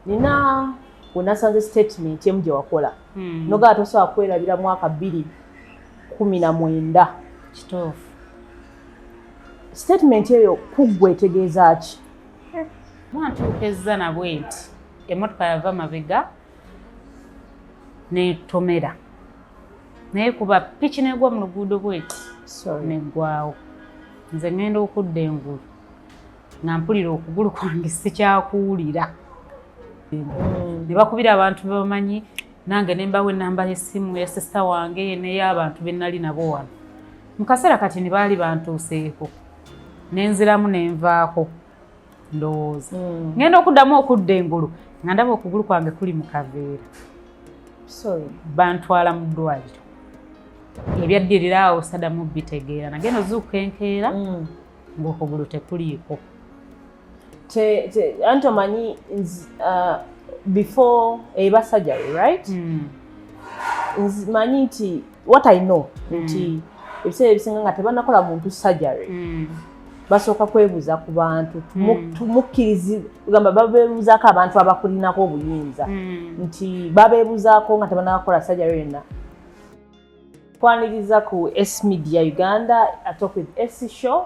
Nina wenasanze statement emu gye wakola nogamba tosobola kwerabira mwaka 2019. Kituufu. Statement eyo kuggwe etegeeza ki? Mwantuukezza nabwe nti emmotoka yava mabega netomera, naye kuba piki negwa mu luguudo bweti neggwawo. Nze ngenda okudda engulu nga mpulira okugulu kwange sikyakuwulira. Ne bakubira abantu bebamanyi, nange ne mbawa enamba y'essimu ya sister wange n'ey'abantu be nali nabo wano. Mu kaseera kati ne baali bantuuseeko, nenziramu nenvaako. Ndowooza ngenda okuddamu okudda engulu nga ndaba okugulu kwange kuli mu kaveera. Bantwala mu ddwaliro. Ebyaddirira awo saddamu bitegeera. Nagenda ozuukuka enkeera ng'okugulu tekuliiko. Anti omanyi before eba surgery, right? Manyi nti what I know nti ebiseera ebisinga nga tebanakola muntu surgery, basooka kwebuuza ku bantu. Tumukkirizi gamba babeebuuzaako abantu abakulinako obuyinza, nti babeebuuzaako nga tebanakola surgery yonna. Kwaniriza ku S Media Uganda, A Talk with S show.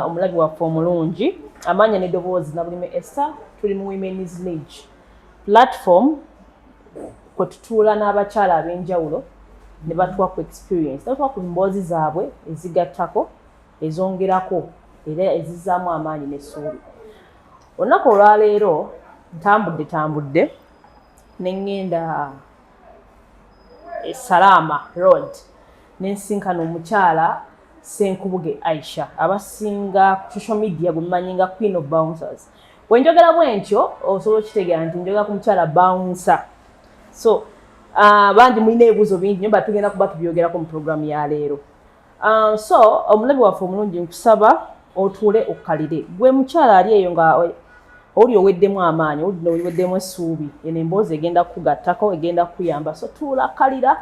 Omulabi waffe omulungi, amaanya n'eddoboozi Nabulime Esther. Tuli mu Women's League platform kwe tutuula n'abakyala ab'enjawulo ne batuwa ku experience, ne batuwa ku mboozi zaabwe ezigattako, ezongerako era ezizzaamu amaanyi n'essuubi. Olunaku olwaleero ntambudde tambudde ne ŋŋenda e Salaama Road ne nsinkana omukyala Senkubuge Aisha, abasinga ku social media gwe mumanyi nga Queen of Bouncers. Bwe njogera bwe ntyo, osobola okitegeera nti njogera ku mukyala bouncer. So bangi mulina ebibuuzo bingi nyo, ba tugenda kuba tubyogerako mu programu ya leero. So omulabi waffe omulungi, nkusaba otuule okkalire. Gwe mukyala ali eyo nga oli oweddemu amaanyi, oli oweddemu essuubi, eno emboozi egenda kukugattako, egenda kukuyamba. So tuula, kkalira.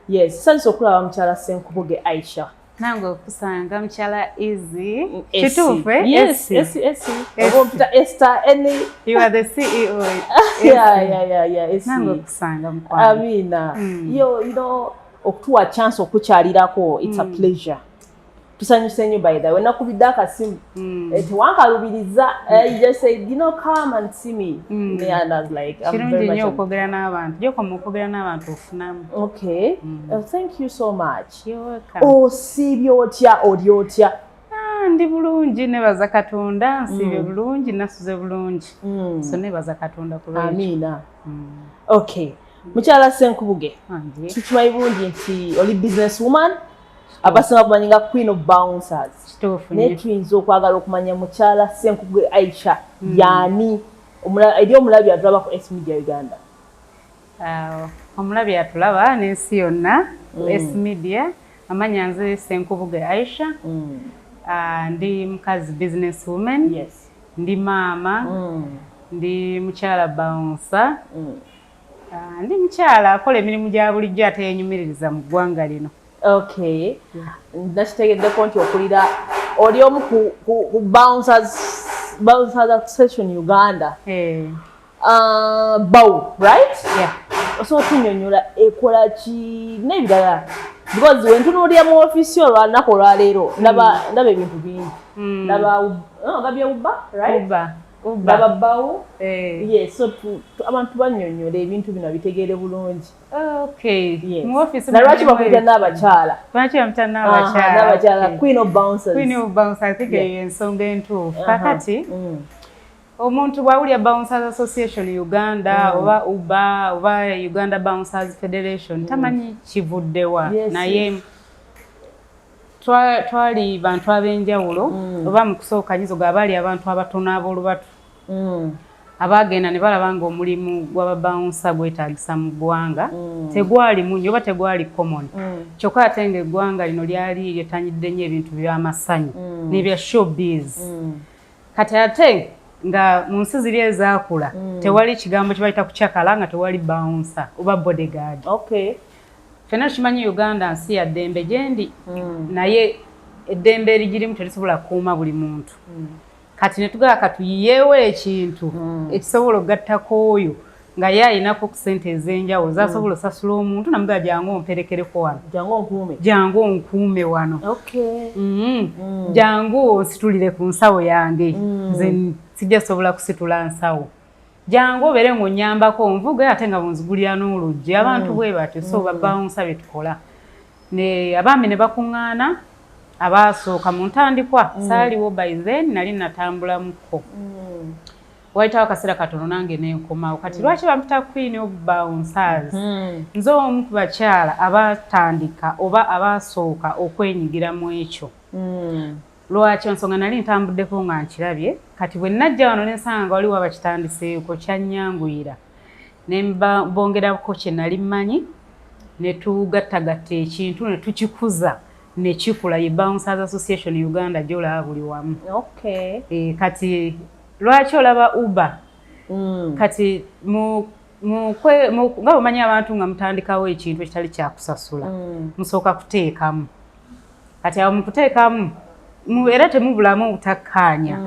Yes, sanyusa okulaba mukyala Senkubuge Aisha. Nange okusanga, mukyala Easy. Kituufu, eh? Yes. Essie. Essie, Essie, oba ompita Esther, any You are the CEO. Yeah, Essie. Nange okusanga, mukwano. Amina. Yo, okutuwa chance okukyalirako, it's a pleasure. Tusanyuse nnyo. By the way, nakubidde akasimu. Tewankalubiriza. You just said, "Come and see me." Yeah, and I was like, I'm Kirungi very much nnyo okwogera n'abantu. Gyokoma okwogera n'abantu ofunamu. Okay. Thank you so much. You're welcome. Osiibye otya? Oli otya? Ah, ndi bulungi, nebaza Katonda. Nsiibye bulungi, nasuze bulungi, so nebaza Katonda ku lwekyo. Amiina. Okay, mukyala Senkubuge, Wange. tukimanyi bulungi nti oli business woman, abasinga kumanyi nga Queen of Bouncers. Kituufu Naye nnyo. tuyinza okwagala okumanya mukyala Senkubuge Aisha yaani eri omulabi atulaba ku S Media Uganda. Ah, omulabi atulaba n'ensi yonna ku S Media, amanya nze Senkubuge Aisha. Ah, ndi mukazi, business woman. Ndi maama. Ndi mukyala bouncer. Ah, ndi mukyala akola emirimu gya bulijjo ate yenyumiririza mu ggwanga lino. Okay, nakitegeddeko nti okulira oli omu ku Bouncers Association Uganda. Eh, BAU, right? Yeah. Osobola otunyonyola ekola ki n'ebirala? Because wentunuulira mu ofiisi olwanaku olwaleero, ndaba ebintu bingi. Ndaba oh, gabye Uber, right? Uber, Uber. Ndaba BAU. Eh. Yes, so abantu bannyonnyola ebintu bino bitegeere bulungi. Okay. Yes. Mu office Na lwaki mulimu bakuyita n'abakyala? Lwaki bamuyita Aha, n'abakyala? n'abakyala. Okay. Queen of Bouncers. Queen of Bouncers, I think eyo ensonga entuufu. Kakati omuntu bw'awulira Bouncers Association Uganda oba Uber oba Uganda Bouncers Federation, tamanyi kivuddewa. Naye twali bantu ab'enjawulo, oba mu kusooka nyizo ga baali abantu abatono ab'olubatu abaagenda ne balaba ng'omulimu gw'ababouncer gwetaagisa mu ggwanga. Tegwali mungi oba tegwali common, kyokka ate ng'eggwanga lino lyali lyetanyidde nnyo ebintu by'amasanyu n'ebya showbiz. Kati ate nga mu nsi ziri ezaakula tewali kigambo kye bayita kucakala nga tewali bouncer oba bodyguard. Ffenna tukimanyi Uganda nsi ya ddembe gyendi, naye eddembe erigirimu terisobola kukuuma buli muntu. Kati ne tugamba katuyiyeewo ekintu ekisobola okugattako oyo nga ye alinako ku ssente ez'enjawulo zasobola osasula omuntu, namugamba, "Jangu omperekereko wano." Jangu onkuume. Jangu onkuume wano. Jangu onsitulire ku nsawo yange, nze sijja sobola kusitula nsawo. Jangu obeere ng'onyambako nvuga, ate nga bwonzigulira n'oluggi. Abantu bwe batyo. So ba bouncer bye tukola ne abaami ne bakuŋŋaana abaasooka mu ntandikwa. Saaliwo by then, nali natambulamukko. Wayitawo akaseera katono nange nenkomawo. Kati lwaki bampita Queen of Bouncers? Nze omu ku bakyala abatandika oba abasooka okwenyigira mu ekyo. Lwaki? Ensonga nali ntambuddeko nga nkirabye. Kati bwe najja wano nensanga nga waliwo abakitandiseeko, kyanyanguyira ne bongerako kye nali mmanyi, ne tugattagatta ekintu ne tukikuza ne kikula. Ye Bouncers Association Uganda gy'olaba buli wamu. Kati lwaki olaba Uber? Kati nga bwemanyi abantu nga mutandikawo ekintu ekitali kyakusasula, musooka kuteekamu. Kati awo mukuteekamu era temubulamu obutakkaanya.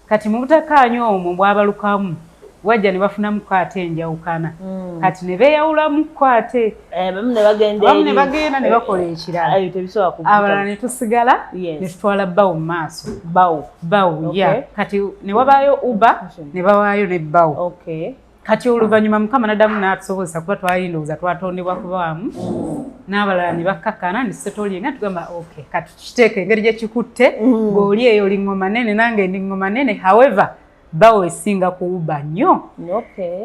Kati mu butakkaanya omwo bwabalukamu, wajja ne bafunamuko ate enjawukana. Kati ne beeyawulamuko ate. Eh, abamu ne bagenda abamu ne eri. Bagenda ne bakola ekirala. Ayo tebisobola abalala ne tusigala ne tutwala bawo mu maaso. Bawo. Bawo ya. Kati ne wabaayo Uber, ne bawaayo ne bawo. Kati oluvannyuma Mukama naddamu n'atusobozesa, kuba twali ndowooza twatondebwa kubaamu n'abalala ne bakkakkana ne tusettlinga, tugamba, "Okay, kati tukiteeka engeri gye kikutte." Ng'oli eyo oli ŋŋoma nene, nange ndi ŋŋoma nene. However, bawo esinga ku Uber nnyo.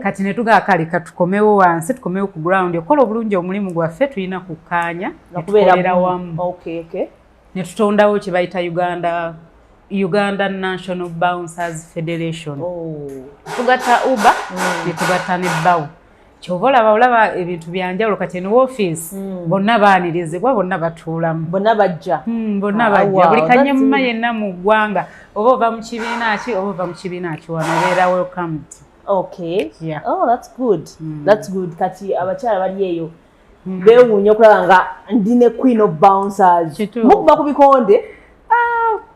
Kati ne tugamba, "Kale katukomewo wansi, tukomewo ku ground okukola obulungi omulimu gwaffe, tulina kukkaanya ne Nakubeera tukolera wamu." Ne tutondawo kye bayita Uganda National Bouncers Federation. Tugatta Uber ne tugatta ne bawo. Kyova olaba ebintu byanjawulo. Kati eno woofiisi bonna baanirizibwa, bonna batuulamu. Bonna bajja. Bonna bajja. Buli kanyamuma yenna mu ggwanga, oba ova mu kibiina ki, oba ova mu kibiina ki, wano obeera welcomed. Yeah. Oh, that's good. That's good. Kati abakyala bali eyo beewuunya okulaba nga ndi ne Queen of Bouncers. Kituufu. Mukuba ku bikonde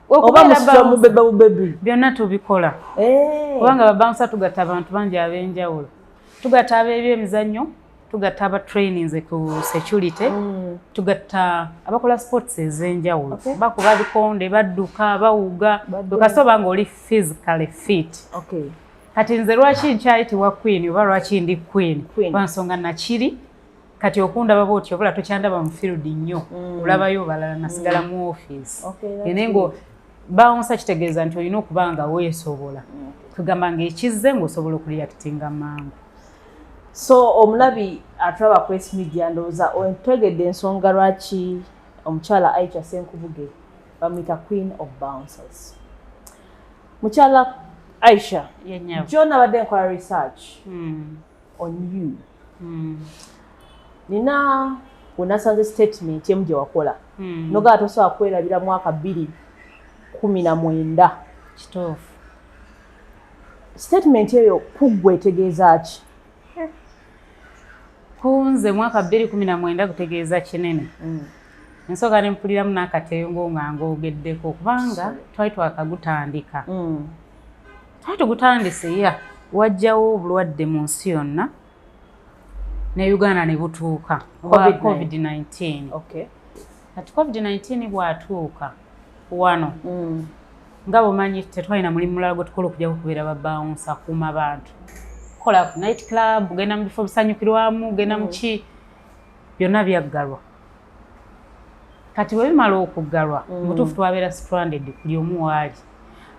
oba Okubeera musitula bouncer- mubeba bubebi? Byonna tubikola. Kubanga ba bouncer tugatta abantu bangi ab'enjawulo. Tugatta ab'ebyemizannyo, tugatta aba trainings ku security, tugatta abakola sports ez'enjawulo. Bakuba bikonde, badduka, bawuga. Badduka. Bwekasooba nga oli physically fit. Kati nze lwaki nkyayitibwa queen oba lwaki ndi queen? Queen. Lwa nsonga nakiri. Kati okundaba bwotyo, obula tokyandaba mu field nnyo, olabayo balala, nasigala mu office. Okay, that's Naye ngo bouncer kitegeeza nti olina okuba nga weesobola, kugamba ng'ekizze ng'osobola okureactinga mangu. So omulabi atulaba ku S Media, ndowooza otegedde ensonga lwaki omukyala Aisha Senkubuge bamuyita Queen of Bouncers. Mukyala Aisha, Yennyabo. John abadde nkola research on you. Nina wenasanze statement emu gye wakola nogaba tosobola kwerabira mwaka 2019. Kituufu. Statement eyo kuggwe etegeeza ki? Kunze mwaka 2019 gutegeeza kinene. Ensooka ne mpuliramu n'akatengo nga ngoogeddeko, kubanga twali twakagutandika. Twali tugutandise ya wajjawo obulwadde mu nsi yonna ne Uganda ne butuuka obwa COVID-19. COVID-19. Kati COVID-19 bw'atuuka wano, nga bwomanyi tetwalina mulimu mulala gwe tukola okujjako okubeera ba bouncer, kuuma bantu, kola ku night club, genda mu bifo bisanyukirwamu, genda mu ki, byonna byaggalwa. Kati bwe bimala okuggalwa, mutuufu twabeera stranded. Buli omu waali,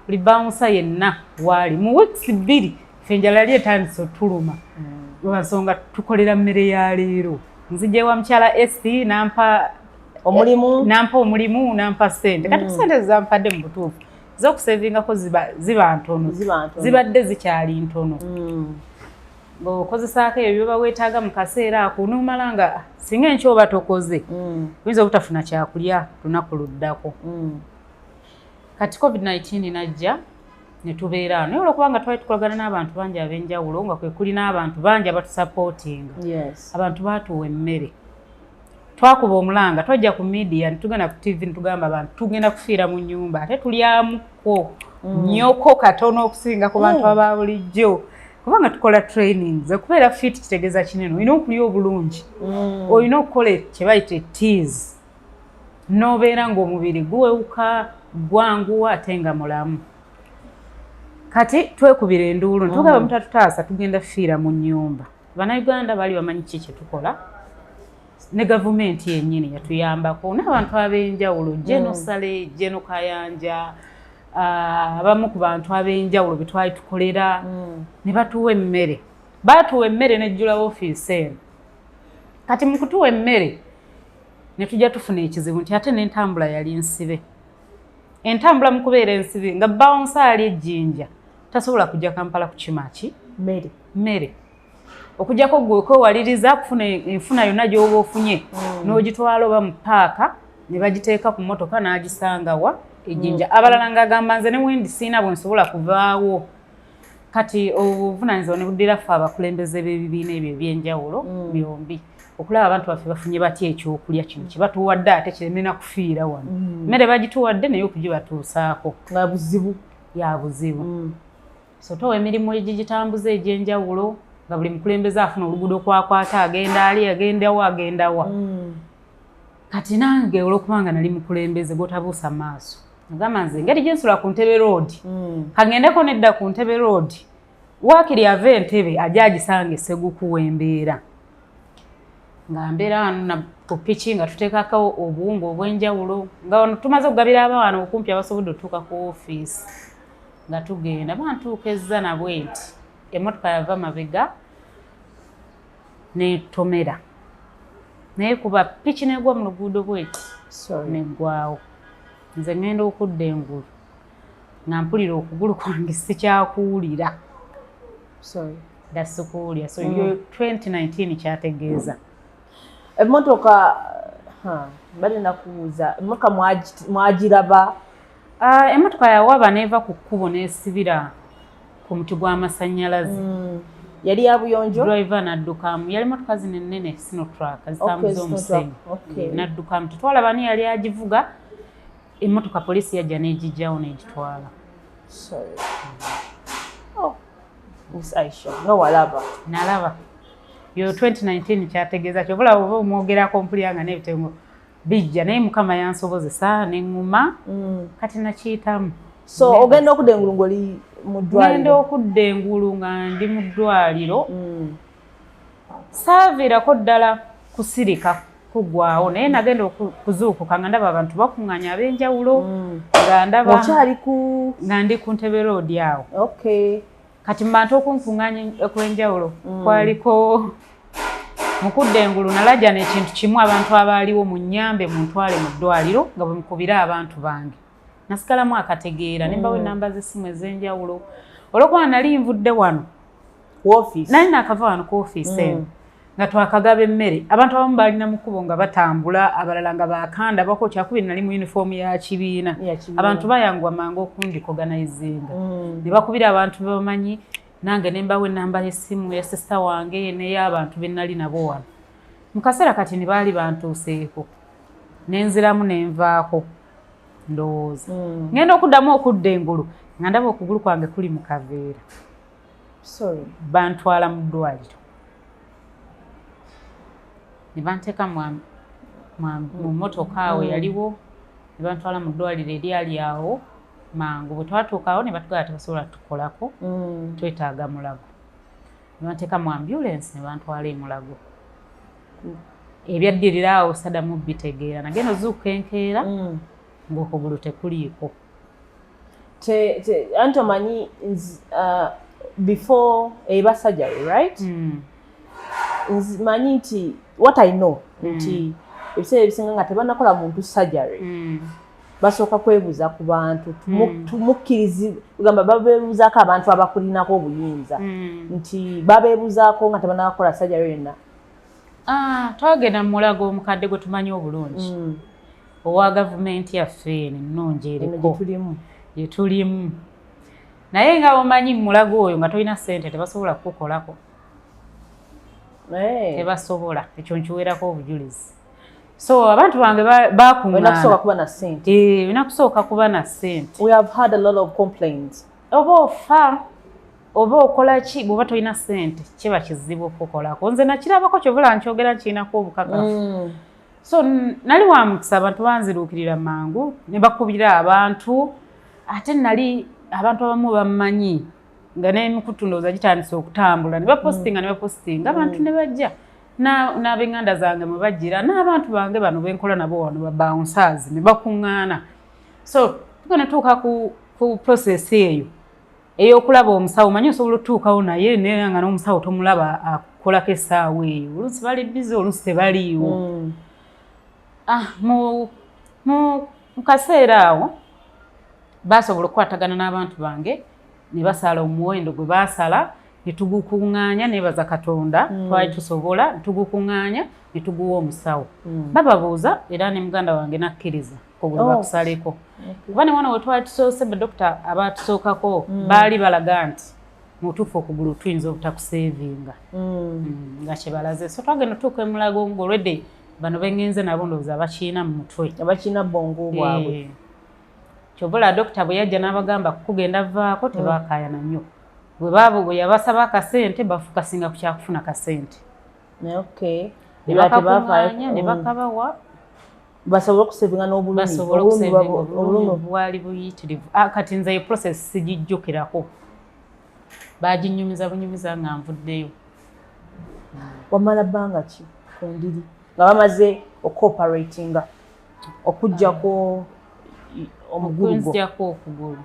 buli bouncer yenna waali mu weeks 2, ffe enjala yali etandise otuluma, lwansonga tukolera mmere ya leero. Nzija ewa mukyala Esi nampa omulimu. Nampa omulimu, nampa ssente. Kati ku ssente zampadde, mu butuufu ez'okusavingako ziba ntono. Ziba ntono. Zibadde zikyali ntono. Ng'okozesaako ebyo byoba weetaaga mu kaseera ako, n'omala nga singa enkya oba tokoze, oyinza obutafuna kyakulya lunaku luddako. Kati COVID-19 najja ne tubeera ano, naye olwokubanga twali tukolagana n'abantu bangi ab'enjawulo, nga kwe kuli n'abantu bangi abatusupportinga, abantu baatuwa emmere. Twakuba omulanga, twajja ku media, netugenda ku TV, netugamba abantu tugenda kufiira mu nnyumba, ate tulyamuko. Nnyoko katono okusinga ku bantu aba bulijjo, kubanga tukola trainings. Okubeera fit kitegeeza kinene, olina okulya obulungi, olina okukola kye bayita teas, n'obeera ng'omubiri guwewuka, gwanguwa ate nga mulamu. Kati twekubira enduulu, ntugaba mutatutaasa, tugenda fiira mu nnyumba. Bannayuganda baali bamanyi ki kye tukola, ne gavumenti yennyini yatuyambako n'abantu ab'enjawulo, General Saleh, General Kayanja, abamu ku bantu ab'enjawulo be twali tukolera, ne batuwa emmere. Baatuwa emmere nejjula ofiisi eno. Kati mu kutuwa emmere ne tujja tufuna ekizibu nti ate n'entambula yali nsibe. Entambula mu kubeera ensibe, nga bouncer ali ejjinja tasobola kujja Kampala kukima ki? Mmere. Mmere, okujjako gwe okwewaliriza kufuna enfuna yonna gy'oba ofunye n'ogitwala oba mu paaka ne bagiteeka ku mmotoka n'agisangawa ejjinja. Abalala ng'agamba, nze ne wendi siina bwe nsobola kuvaawo. Kati obuvunaanyizibwa ne buddira ffe abakulembeze b'ebibiina ebyo ebyenjawulo byombi okulaba abantu baffe bafunye batya ekyokulya kino kye batuwadde, ate kireme na kufiira wano. Mmere bagituwadde, naye okugibatuusaako nga buzibu. Ya buzibu. So towa emirimu egigitambuza egy'enjawulo, nga buli mukulembeze afuna oluguudo kwakwata, agenda ali, agendawa, agendawa. Kati nange olwokubanga nali mukulembeze gwotabuusa maaso, agamba nze engeri gyensula ku Ntebe Road, kaŋŋendeko nedda ku Ntebe Road, waakiri ava Entebe ajja agisanga Esseguku w'embeera, nga mbeera wano na ku piki, nga tuteekako obuwunga obw'enjawulo, nga wano tumaze okugabira abaana okumpi abasobodde otuuka ku ofiisi, nga tugenda bantuuka ezza nabwe nti emmotoka yava mabega netomera, naye kuba piki negwa mu luguudo bweti neggwawo. Nze ŋŋenda okudda engulu nga mpulira okugulu kwange sikyakuwulira, dasikuwulira. So yo 2019 kyategeeza. Emmotoka bali nakubuuza, emmotoka mwagiraba? Ah, emmotoka yawaba neva ku kkubo nesibira ku muti gw'amasannyalaze. Yali ya buyonjo? Driver naddukamu. Yali motoka zino ennene, Sinotruk, zitambuza omusenyu. Naddukamu, tetwalaba ni yali agivuga. Emmotoka poliisi yajja n'egijjawo n'egitwala. Sorry. Oh, Miss Aisha, nga walaba. Nalaba. Yo 2019 kyategeeza kyobula oba omwogerako mpulira nga n'ebitengo bijja, naye Mukama yansobozesa neŋŋuma. Kati nakiyitamu. So ogenda okudda engulu ng'oli mu ddwaliro? Ngenda okudda engulu nga ndi mu ddwaliro. Saaviirako ddala kusirika kuggwawo, naye nagenda okuzuukuka nga ndaba abantu bakuŋŋaanya ab'enjawulo, nga ndaba Okyali ku nga ndi ku Ntebe Road awo. Kati mu bantu okunkuŋŋaanya okw'enjawulo kwaliko, mu kudda engulu nalajana ekintu kimu, abantu abaaliwo, munnyambe muntwale mu ddwaliro nga bwe mukubira abantu bange. Nasigalamu akategeera ne mbawa ennamba z'essimu ez'enjawulo, olwokuba nali nvudde wano Ku office. Nali nakava wano ku ofiisi eno nga twakagaba emmere. Abantu abamu balina mu kkubo nga batambula, abalala nga bakanda bako. Kyakubiri nali mu uniform ya kibiina. Ya kibiina. Abantu bayanguwa mangu okundirecognizinga ne bakubira abantu bebamanyi, nange ne mbawa ennamba y'essimu ya sister wange n'ey'abantu be nali nabo wano. Mu kaseera kati ne baali bantuuseeko, nenziramu nenvaako, ndowooza ngenda okuddamu okudda engulu nga ndaba okugulu kwange kuli mu kaveera. Sorry. Bantwala mu ddwaliro ne banteeka mu mmotoka awo yaliwo, ne bantwala mu ddwaliro eryali awo. Mangu bwe twatuuka awo ne batugamba tebasobola tukolako, twetaaga Mulago. Ne banteeka mu ambulance ne bantwala e Mulago. Ebyaddirira awo saddamu bitegeera. Nagenda ozuukuka enkeera ng'okugulu tekuliiko. Anti omanyi before eba surgery, right? Manyi nti what I know nti ebiseera ebisinga nga tebanakola muntu surgery, basooka kwebuuza ku bantu. Tumukkirizi gamba babeebuuzaako abantu abakulinako obuyinza, nti babeebuuzaako nga tebanakola surgery yonna? Ah, twagenda mu Mulago omukadde gwe tumanyi obulungi, owa gavumenti yaffe eno ennungi eno eriko gye tulimu. Gye tulimu. Naye nga omanyi Mulago oyo, nga tolina ssente tebasobola kukukolako. Tebasobola, ekyo nkiweerako obujulizi. So abantu bange Olina kusooka bakuŋŋaana. Kuba na ssente. Eh, olina kusooka kuba na ssente. We have had a lot of complaints. Oba ofa oba okola ki, bw'oba tolina ssente kiba kizibu okukolako. Nze nakirabako, kyovula nkyogera nkirinako obukakafu. So nali wa mukisa, abantu banziruukirira mangu ne bakubira abantu, ate nali abantu abamu bammanyi nga n'emikutu ndowooza gitandise okutambula, ne bapostinga, ne bapostinga, abantu ne bajja, n'ab'eŋŋanda zange mwe bajjira, n'abantu bange bano benkola nabo wano, ba bouncers, ne bakuŋŋaana. So tugenda tuuka ku process eyo ey'okulaba omusawo. Manyi osobola otutuukawo naye naye nga n'omusawo tomulaba akukolako essaawa eyo, oluusi bali busy, oluusi tebaliiwo. Ah, mu kaseera awo basobola okukwatagana n'abantu bange ne basala omuwendo gwe baasala ne tugukuŋŋaanya. Nebaza Katonda, twali tusobola ne tugukuŋŋaanya ne tuguwa omusawo. Bababuuza era ne muganda wange nakkiriza kugulu bakusaleko, kuba ne wano we twali tusoose, badokita abatusookako baali balaga nti mutuufu okugulu tuyinza obutakuseevinga. Nga kyebalaze. So twagenda otuuka emulago ng'olwedde bano bengenze nabo ndowooza bakiina mu mutwe. Abakiina bongo bwabwe. Eh, kyova dokita bwe yajja n'abagamba kugenda vaako, tebakaayana nnyo. Bwe baabo bwe yabasaba akasente, bafukasinga ku kyakufuna kasente. Ne Ebirala tebafaayo. bakakuŋŋaanya ne bakabawa. Basobole okusevinga n'obulumi. Basobole Obulumi okusevinga obulumi. Obulumi Bwali buyitirivu. Ah, kati nze eyo process sigijjukirako, baginyumiza bunyumiza nga nvuddeyo. Wamala bbanga ki ku ndiri nga bamaze okuoperatinga okugjako omugulu gwo? Okunzijako okugulu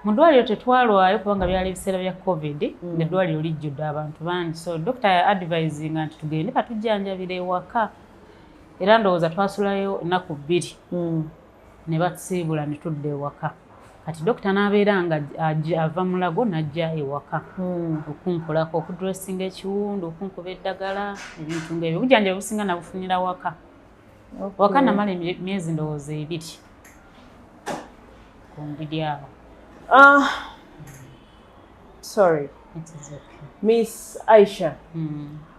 mu ddwaliro tetwalwayo kubanga byali ebiseera bya COVID, ng'eddwaliro lijjudde abantu bangi. So dokita ya advisinga nti tugende batujjanjabire ewaka, era ndowooza twasulayo ennaku 2 ne batusiibula ne tudda ewaka. Kati dokita n'abeera nga ava mulago n'ajja ewaka okunkolako, okudressinga ekiwundu, okunkuba eddagala, ebintu ng'ebyo. Obujjanjabi businga nabufunira waka. Waka namala emyezi ndowooza 2 ku ndiri awo. Ah, sorry. It is okay. Miss Aisha,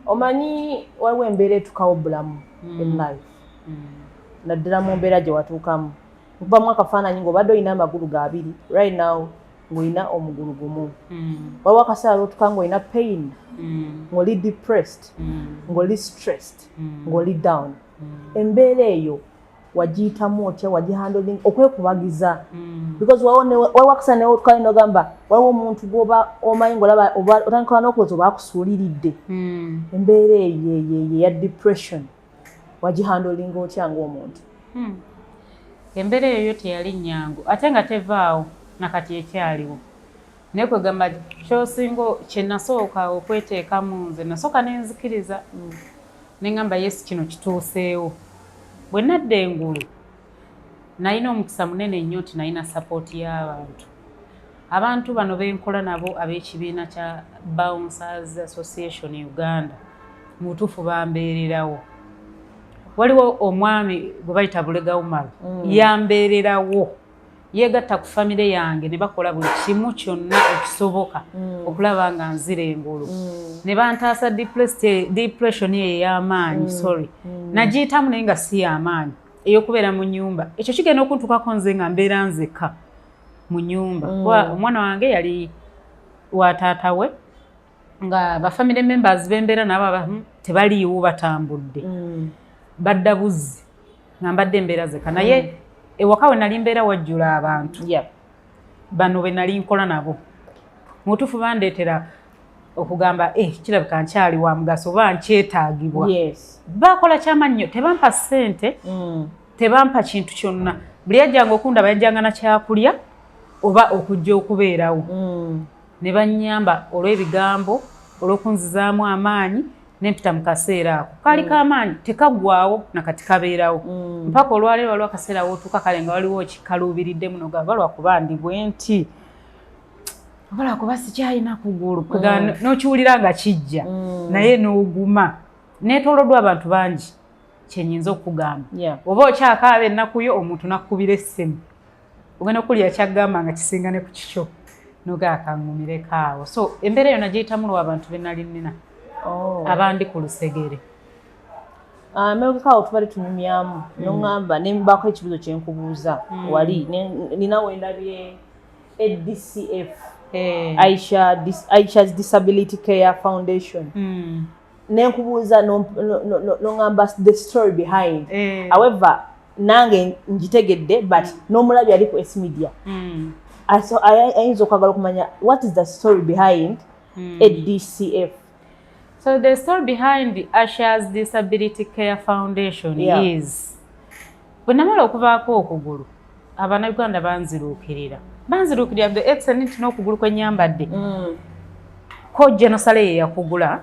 omanyi waliwo embeera etukawo bulamu in life, naddala mu mbeera gye watuukamu. Nkubamu akafaananyi ng'obadde olina amagulu gabiri, right now ng'olina omugulu gumu. Waliwo akaseera lwotuka ng'olina pain, ng'oli depressed, ng'oli stressed, ng'oli down. Embeera eyo wagiyitamu otya? Wagihandling okwekubagiza? Because waliwo akaseera newotuka nogamba waliwo omuntu gwoba omanyi ngaolaba otandika n'okulowooza oba akusuuliridde. Embeera eyo eyo eya depression wagihandlinga otya ng'omuntu? Embeera eyo yo teyali nnyangu, ate nga tevaawo nakati ekyaliwo. Naye kwegamba kyosinga kye nasooka okweteekamu, nze nasooka nenzikiriza ne ŋŋamba, yes, kino kituuseewo. Bwe nadda engulu nalina omukisa munene nnyo nti nalina support y'abantu. Abantu bano benkola nabo ab'ekibiina kya Bouncers Association Uganda mu butuufu bambeererawo. Waliwo omwami gwe bayita Bulega Umaru, yambeererawo, yeegatta ku famire yange ne bakola buli kimu kyonna ekisoboka okulaba nga nzira engulu, ne bantaasa depression eyo ey'amaanyi. Sorry, nagiyitamu naye nga si y'amaanyi ey'okubeera mu nnyumba. Ekyo kigenda okuntukako nze nga mbeera nzekka mu nnyumba, kuba omwana wange yali wa taata we, nga ba family members bembeera nabo abamu tebaliiwo, batambudde, badda buzzi, nga mbadde embeera zeka. Naye ewaka we nali mbeera wajjula abantu. Bano be nali nkola nabo mutuufu bandeetera okugamba, eh, kirabika nkyali wa mugaso oba nkyetaagibwa. Bakola kyamaanyi nnyo. Tebampa ssente, tebampa kintu kyonna. Buli yajjanga okundaba yajjanga na kyakulya oba okujja okubeerawo, ne bannyamba olw'ebigambo, olw'okunzizaamu amaanyi nempita mu kaseera ako kaali kamaanyi, tekaggwawo nakati kabeerawo mpaka olwaleero. Waliwo akaseera wootuuka kale nga waliwo kikaluubiriddemu nogamba lwakuba ndi bwe nti oba lwakuba sikyalina kugulu. N'okiwulira nga kijja, naye n'oguma. Neetooloddwa abantu bangi, kyenyinza okugamba. Oba okyakaaba ennaku yo, omuntu nakkubira essimu, ogenda okulya kyaggamba nga kisinga ne ku kikyo, nogaakaŋŋumireko awo. So embeera eyo nagiyitamu lwa bantu be nali nnina abandi ku lusegere. Mabegako tubadde tunyumyamu, noŋŋamba nembaako ekibuzo kyenkubuuza wali nina wendabye ADCF, Aisha's Disability Care Foundation, nenkubuuza noŋŋamba the story behind. However, nange ngitegedde, but n'omulabi ali ku S Media ayinza okwagala okumanya what is the story behind ADCF. So the story behind the Asha's Disability Care Foundation is, bwe namala okuvaako okugulu, Abannayuganda banziruukirira the extent nti n'okugulu kwe nyambadde ko Genosale ye yakugula,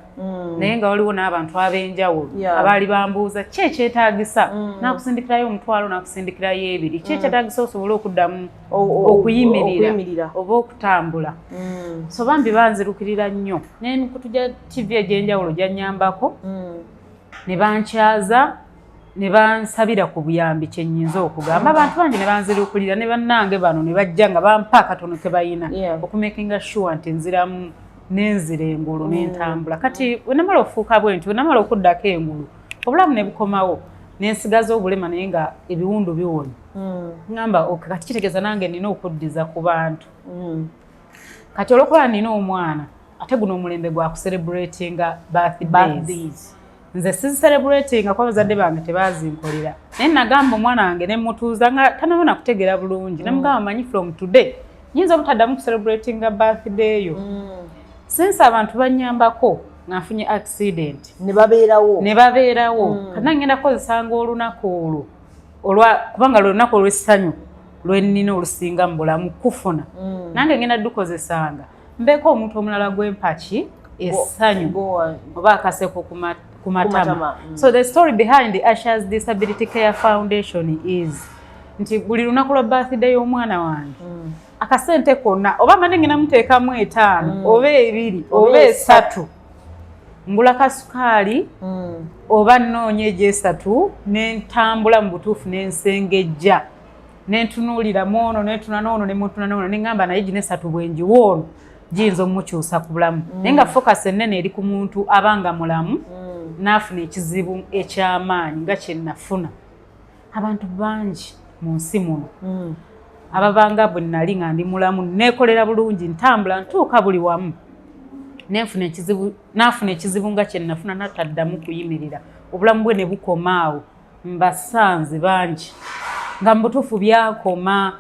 naye nga waliwo n'abantu ab'enjawulo abaali bambuuza ki ekyetaagisa, nakusindikirayo 5,000, nakusindikirayo 2,000, ki ekyetaagisa osobole okuddamu okuyimirira okuyimirira. oba okutambula. So bambi banzirukirira nnyo n'emikutu gya TV egy'enjawulo gyannyambako ne bankyaza ne bansabira ku buyambi. Kyennyinza okugamba, abantu bangi ne banzirukulira ne bannange bano ne bajja nga bampa akatono ke bayina okumakinga sure nti nziramu nenzira engulu nentambula. Kati bwe namala okufuuka bwe nti, bwe namala okuddako engulu, obulamu ne bukomawo, nensigaza obulema naye nga ebiwundu biwonye. Ngamba, okay, kati kitegeeza nange nina okuddiza ku bantu. Kati olwokuba nina omwana, ate guno omulembe gwa kucelebratinga birthdays. Birthdays. Nze sizicelebratinga kuba bazadde bange tebazinkolera, naye nagamba omwana wange nemutuuza nga tanabona kutegeera bulungi, nemugamba, manyi from today nyinza obutaddamu kucelebratinga birthday yo, since abantu banyambako nga nfunye accident ne babeerawo. Ne babeerawo. Kati nange ngenda kukozesanga olunaku olwo olwa, kubanga lwe lunaku olw'essanyu lwennina olusinga mu bulamu kufuna, nange ngenda dukozesanga mbeeko omuntu omulala gw'empaki essanyu oba akaseko ku matama. Matama. So the story behind the Asha's Disability Care Foundation is nti buli lunaku lwa birthday y'omwana wange, akasente konna oba mane ngenda muteekamu 5 oba 2 oba oba 3, ngula kasukaali oba nnoonya egyesatu, nentambula mu butuufu nensengejja, nentunuulira mu ono, nentuna n'ono, nemutuna n'ono, neŋŋamba naye gino esatu bwenjiwa ono giyinza omukyusa ku bulamu. Naye nga focus ennene eri ku muntu abanga mulamu n'afuna ekizibu eky'amaanyi nga kye nafuna. Abantu bangi mu nsi muno ababanga bwe nali nga ndi mulamu, neekolera bulungi, ntambula, ntuuka buli wamu, nenfuna ekizibu, naafuna ekizibu nga kye nafuna, nataddamu kuyimirira, obulamu bwe ne bukoma awo. Mbasanze bangi nga mu butuufu byakoma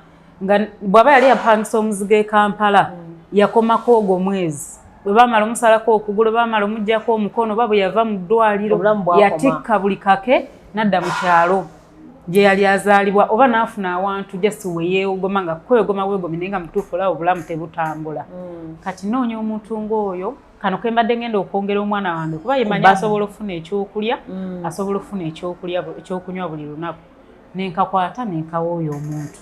nga bw'aba yali yapangisa omuzigo e Kampala, yakomako ogwo mwezi, bwe bamala omusalako okugulu, bamala omuggyako omukono, oba bwe yava mu ddwaliro Obulamu bwakoma. yatikka buli kake nadda mu kyalo gye yali azaalibwa, oba n'afuna awantu just we yeewogoma nga kwegoma weegomi, naye nga mutuufu olaba obulamu tebutambula. Kati noonya omuntu ng'oyo. Kano ke mbadde ngenda okwongera omwana wange, kuba yemanyi asobola okufuna ekyokulya, asobola okufuna ekyokulya, ekyokunywa buli lunaku, nenkakwata nenkawa oyo omuntu.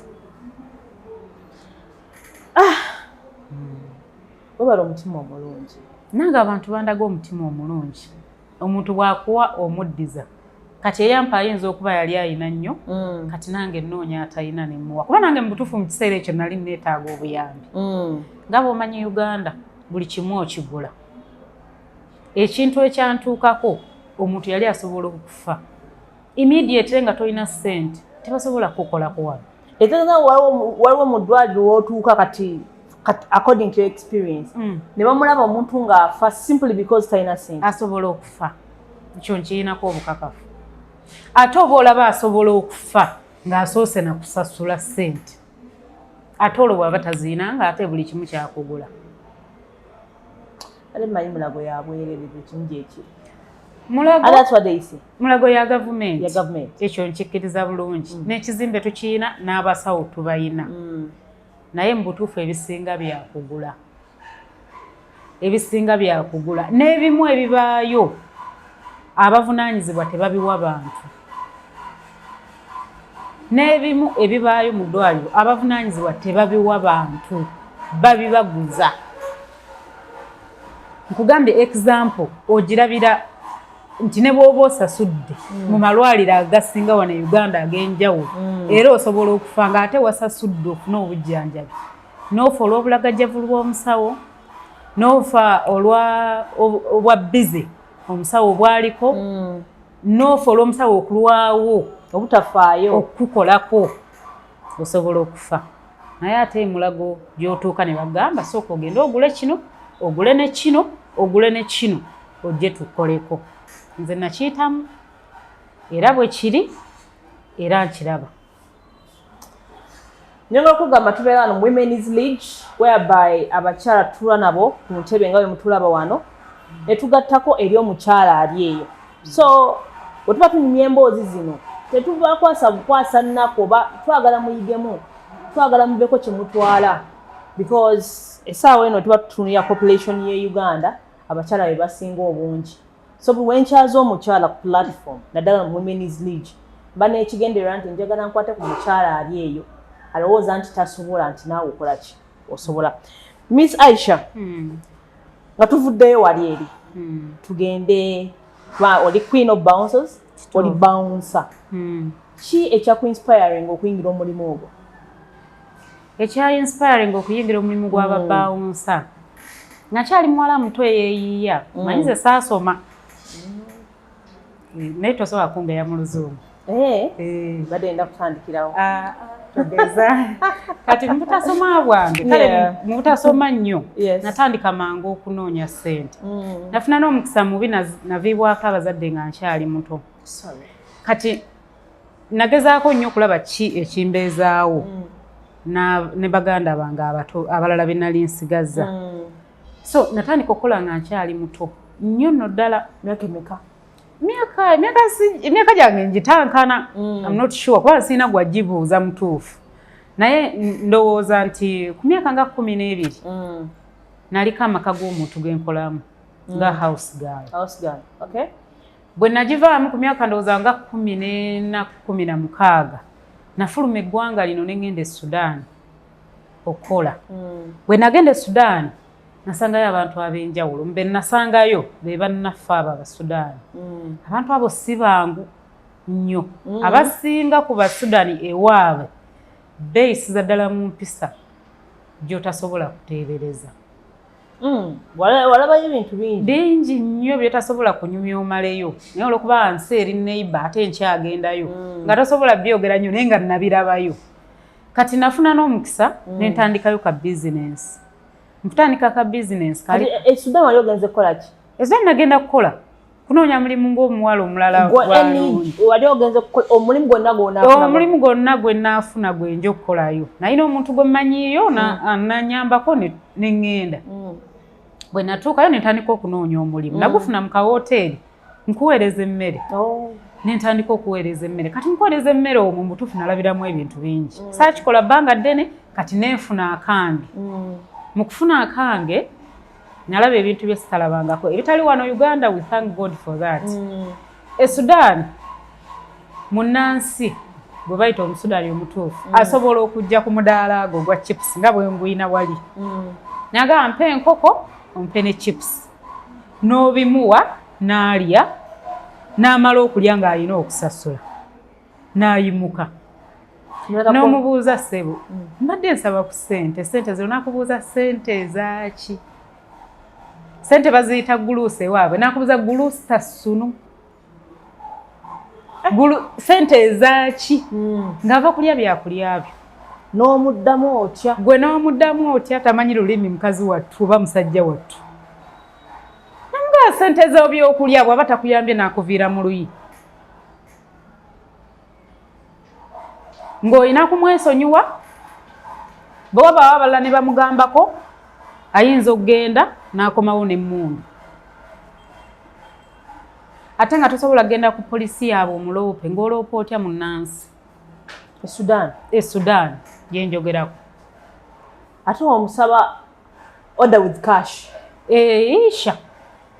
Webala omutima omulungi. Nange abantu bandaga omutima omulungi. Omuntu bw'akuwa omuddiza. Kati eyampa ayinza okuba yali ayina nnyo, kati nange nnoonya atayina nemuwa, kuba nange mu butuufu mu kiseera ekyo nali neetaaga obuyambi. Nga bw'omanyi Uganda buli kimu okigula. Ekintu ekyantuukako, omuntu yali asobola okufa immediately nga tolina ssente, tebasobola kukukolako wano. Etegeeza waliwo mu ddwaliro w'otuuka kati according to your experience, ne bamulaba omuntu ng'afa simply because talina sente? Asobola okufa, ekyo nkirinako obukakafu. Ate oba olaba asobola okufa ng'asoose na kusasula ssente, ate olwo bw'aba taziina nga ate buli kimu kyakugula. Ate mmanyi Mulago yabwerere, buli kimu gyekiri. Mulago And that's what they say. Mulago ya gavumenti. Ya gavumenti. Ekyo nkikkiriza bulungi, n'ekizimbe tukiyina, n'abasawo tubayina, naye mu butuufu ebisinga byakugula, ebisinga byakugula, n'ebimu ebibaayo abavunaanyizibwa tebabiwa bantu, n'ebimu ebibaayo mu ddwaliro abavunaanyizibwa tebabiwa bantu, babibaguza. Nkugambye example ogirabira nti ne bw'oba osasudde mu malwaliro agasinga wano e Uganda ag'enjawulo, era osobola okufa ng'ate wasasudde ofune obujjanjabi, n'ofa olw'obulagajjavu bw'omusawo, n'ofa olwa obwa busy omusawo bwaliko. Noofa olw'omusawo okulwawo obutafaayo okukukolako, osobola okufa. Naye ate emulago gy'otuuka ne bagamba, sooka ogende ogule kino, ogule ne kino, ogule ne kino, ojje tukoleko. Nze nakiyitamu era bwe kiri, era nkiraba. Nyonga okugamba, tubeera wano mu Women's League, whereby abakyala tutula nabo ku ntebe nga bwe mutulaba wano, ne tugattako eri omukyala ali eyo. So bwe tuba tunyumya emboozi zino, tetubakwasa bukwasa nnaku, oba twagala muyigemu, twagala mubeko kye mutwala, because essaawa eno tuba tutunulira population ye Uganda, abakyala be basinga obungi. So buli wenkyaza omukyala ku platform, naddala mu Women's League, mba n'ekigendererwa nti njagala nkwate ku mukyala ali eyo alowooza nti tasobola, nti naawe okola ki, osobola. Miss Aisha, nga tuvuddeyo wali eri, tugende oli queen of bouncers, oli bouncer. Ki ekyakuinspiring okuyingira omulimu ogwo? Ekya inspiring okuyingira omulimu gw'ababouncer, nakyali muwala muto eyeeyiiya. Manyi ze saasoma, naye tosobola kungeya mu Luzungu. Badde ngenda kutandikirawo. Ah, togeza. Kati mu butasoma bwange, kale mu butasoma nnyo, natandika mangu okunoonya ssente. Nafuna n'omukisa mubi, naviibwako abazadde nga nkyali muto. Sorry. Kati nagezaako nnyo okulaba ki ekimbeezaawo ne baganda bange abato abalala be nali nsigazza. So natandika okukola nga nkyali muto nnyo nno ddala. Myaka emeka? Emyaka gyange ngitankana. I'm not sure kuba sirina gwagibuuza mutuufu, naye ndowooza nti ku myaka nga 12 naliko amaka g'omuntu genkolamu nga house girl. House girl. Okay. Bwe nagivaamu ku myaka ndowooza nga 14, 16, nafuluma eggwanga lino ne ŋŋenda e Sudan okukola. Bwe nagenda e Sudan, nasangayo abantu ab'enjawulo. Mbe nasangayo be bannaffe abo Abasudaani. Abantu abo si bangu nnyo. Abasinga ku Basudaani ewaabwe beeyisiza ddala mu mpisa gy'otasobola kuteebereza. Walabayo ebintu bingi. Bingi nnyo by'otasobola kunyumya omaleyo, naye olwokuba nsi eri neighbor ate nkyagendayo, nga tosobola byogera nnyo, naye nga nabirabayo. Kati nafuna n'omukisa ne ntandikayo ka bizinensi. Nkutandika ka bizinensi kali E Sudan wali ogenze kukola ki? Eza nagenda kukola, kunoonya mulimu ng'omuwala omulala. Wali ogenze omulimu gwonna gwonaafuna? Omulimu gwonna gwe naafuna gwe nja okukolayo. Nalina omuntu gwe mmanyiiyo, nanyambako ne ŋŋenda. Bwe natuukayo ne ntandika okunoonya omulimu. Nagufuna mu kawoteeri, nkuweereza emmere. Ne ntandika okuweereza emmere. Kati nkuweereza emmere omwo, mu butuufu nalabiramu ebintu bingi. Saakikola bbanga ddene, kati nenfuna akange. Mu kufuna akange nalaba ebintu bye sitalabangako ebitali wano Uganda. We thank God for that. E Sudan, munnansi gwe bayita Omusudaani omutuufu asobola okujja ku mudaala ago ogwa chips nga bwe nguyina wali, nagamba, "Mpe enkoko, ompe ne chips," n'obimuwa n'alya, n'amala okulya ng'alina okusasula, n'ayimuka. N'omubuuza, "Ssebo, mbadde nsaba ku ssente." "Ssente zino?" Nakubuuza, "Ssente ezaaki?" Ssente baziyita guluusi ewaabwe. Nakubuuza, "Guluusi tasunu sente ezaaki?" Ng'ava kulya byakulya byo. N'omuddamu otya? Gwe n'omuddamu otya? Tamanyi lulimi, mukazi wattu oba musajja wattu. Namugaa, "Sente z'obyokulya." Bw'aba takuyambye, n'akuviira mu luyi ng'olina kumwesonyiwa. Bwe wabaawo abalala ne bamugambako, ayinza okugenda n'akomawo n'emmundu, ate nga tosobola kugenda ku polisi yaabwe omuloope. Ng'oloopa otya munnansi? E Sudan? E Sudan gyenjogerako. Ate omusaba order with cash. Isha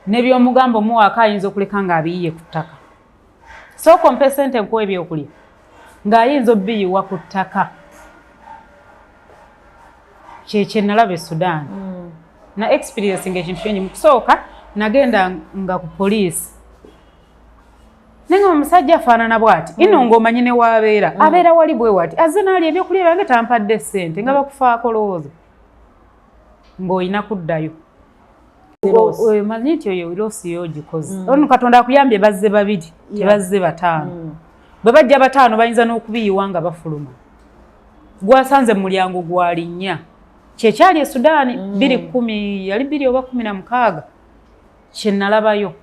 nebyomugamba omuwaako, ayinza okuleka ng'abiyiye ku ttaka. Sooka ompe sente nkuwa ebyokulya, ng'ayinza obiyiwa ku ttaka. Kyekye nalaba e Sudan. Na experience ngaekintu kyenyi. Mu kusooka nagenda nga ku poliisi, naye nga omusajja afaanana bw'ati ino, ng'omanyi ne waabeera, abeera wali bwe wati, azze n'alya ebyokulya byange, tampadde ssente. Nga bakufaako lowooza ng'olina kuddayo. Omanyi nti oyo loss yo ogikoze. Ono Katonda akuyambye, bazze babiri, tebazze bataano. Bwe bajja bataano, bayinza n'okubiyiwa nga bafuluma. Gwasanze mu mulyango gwalinnya. Kyekyali e Sudaani 2010, yali 2 oba 16, kye nalabayo.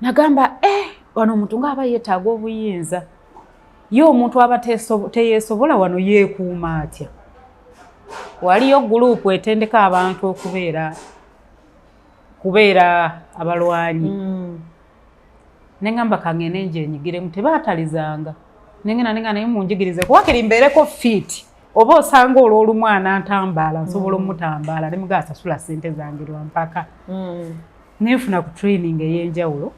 Nagamba, eh, wano omuntu ng'aba yeetaaga obuyinza. Ye omuntu aba teyeesobola wano yeekuuma atya? Waliyo group etendeka abantu okubeera kubeera abalwanyi. Neŋŋamba kangende njenyigiremu. Tebaatalizanga, nengenda nenga naye munjigirize kuwakiri mbeereko fit, oba osanga olw'olumu anantambaala nsobola omutambaala nemugaa asasula ssente zange lwampaka. Nenfuna ku training ey'enjawulo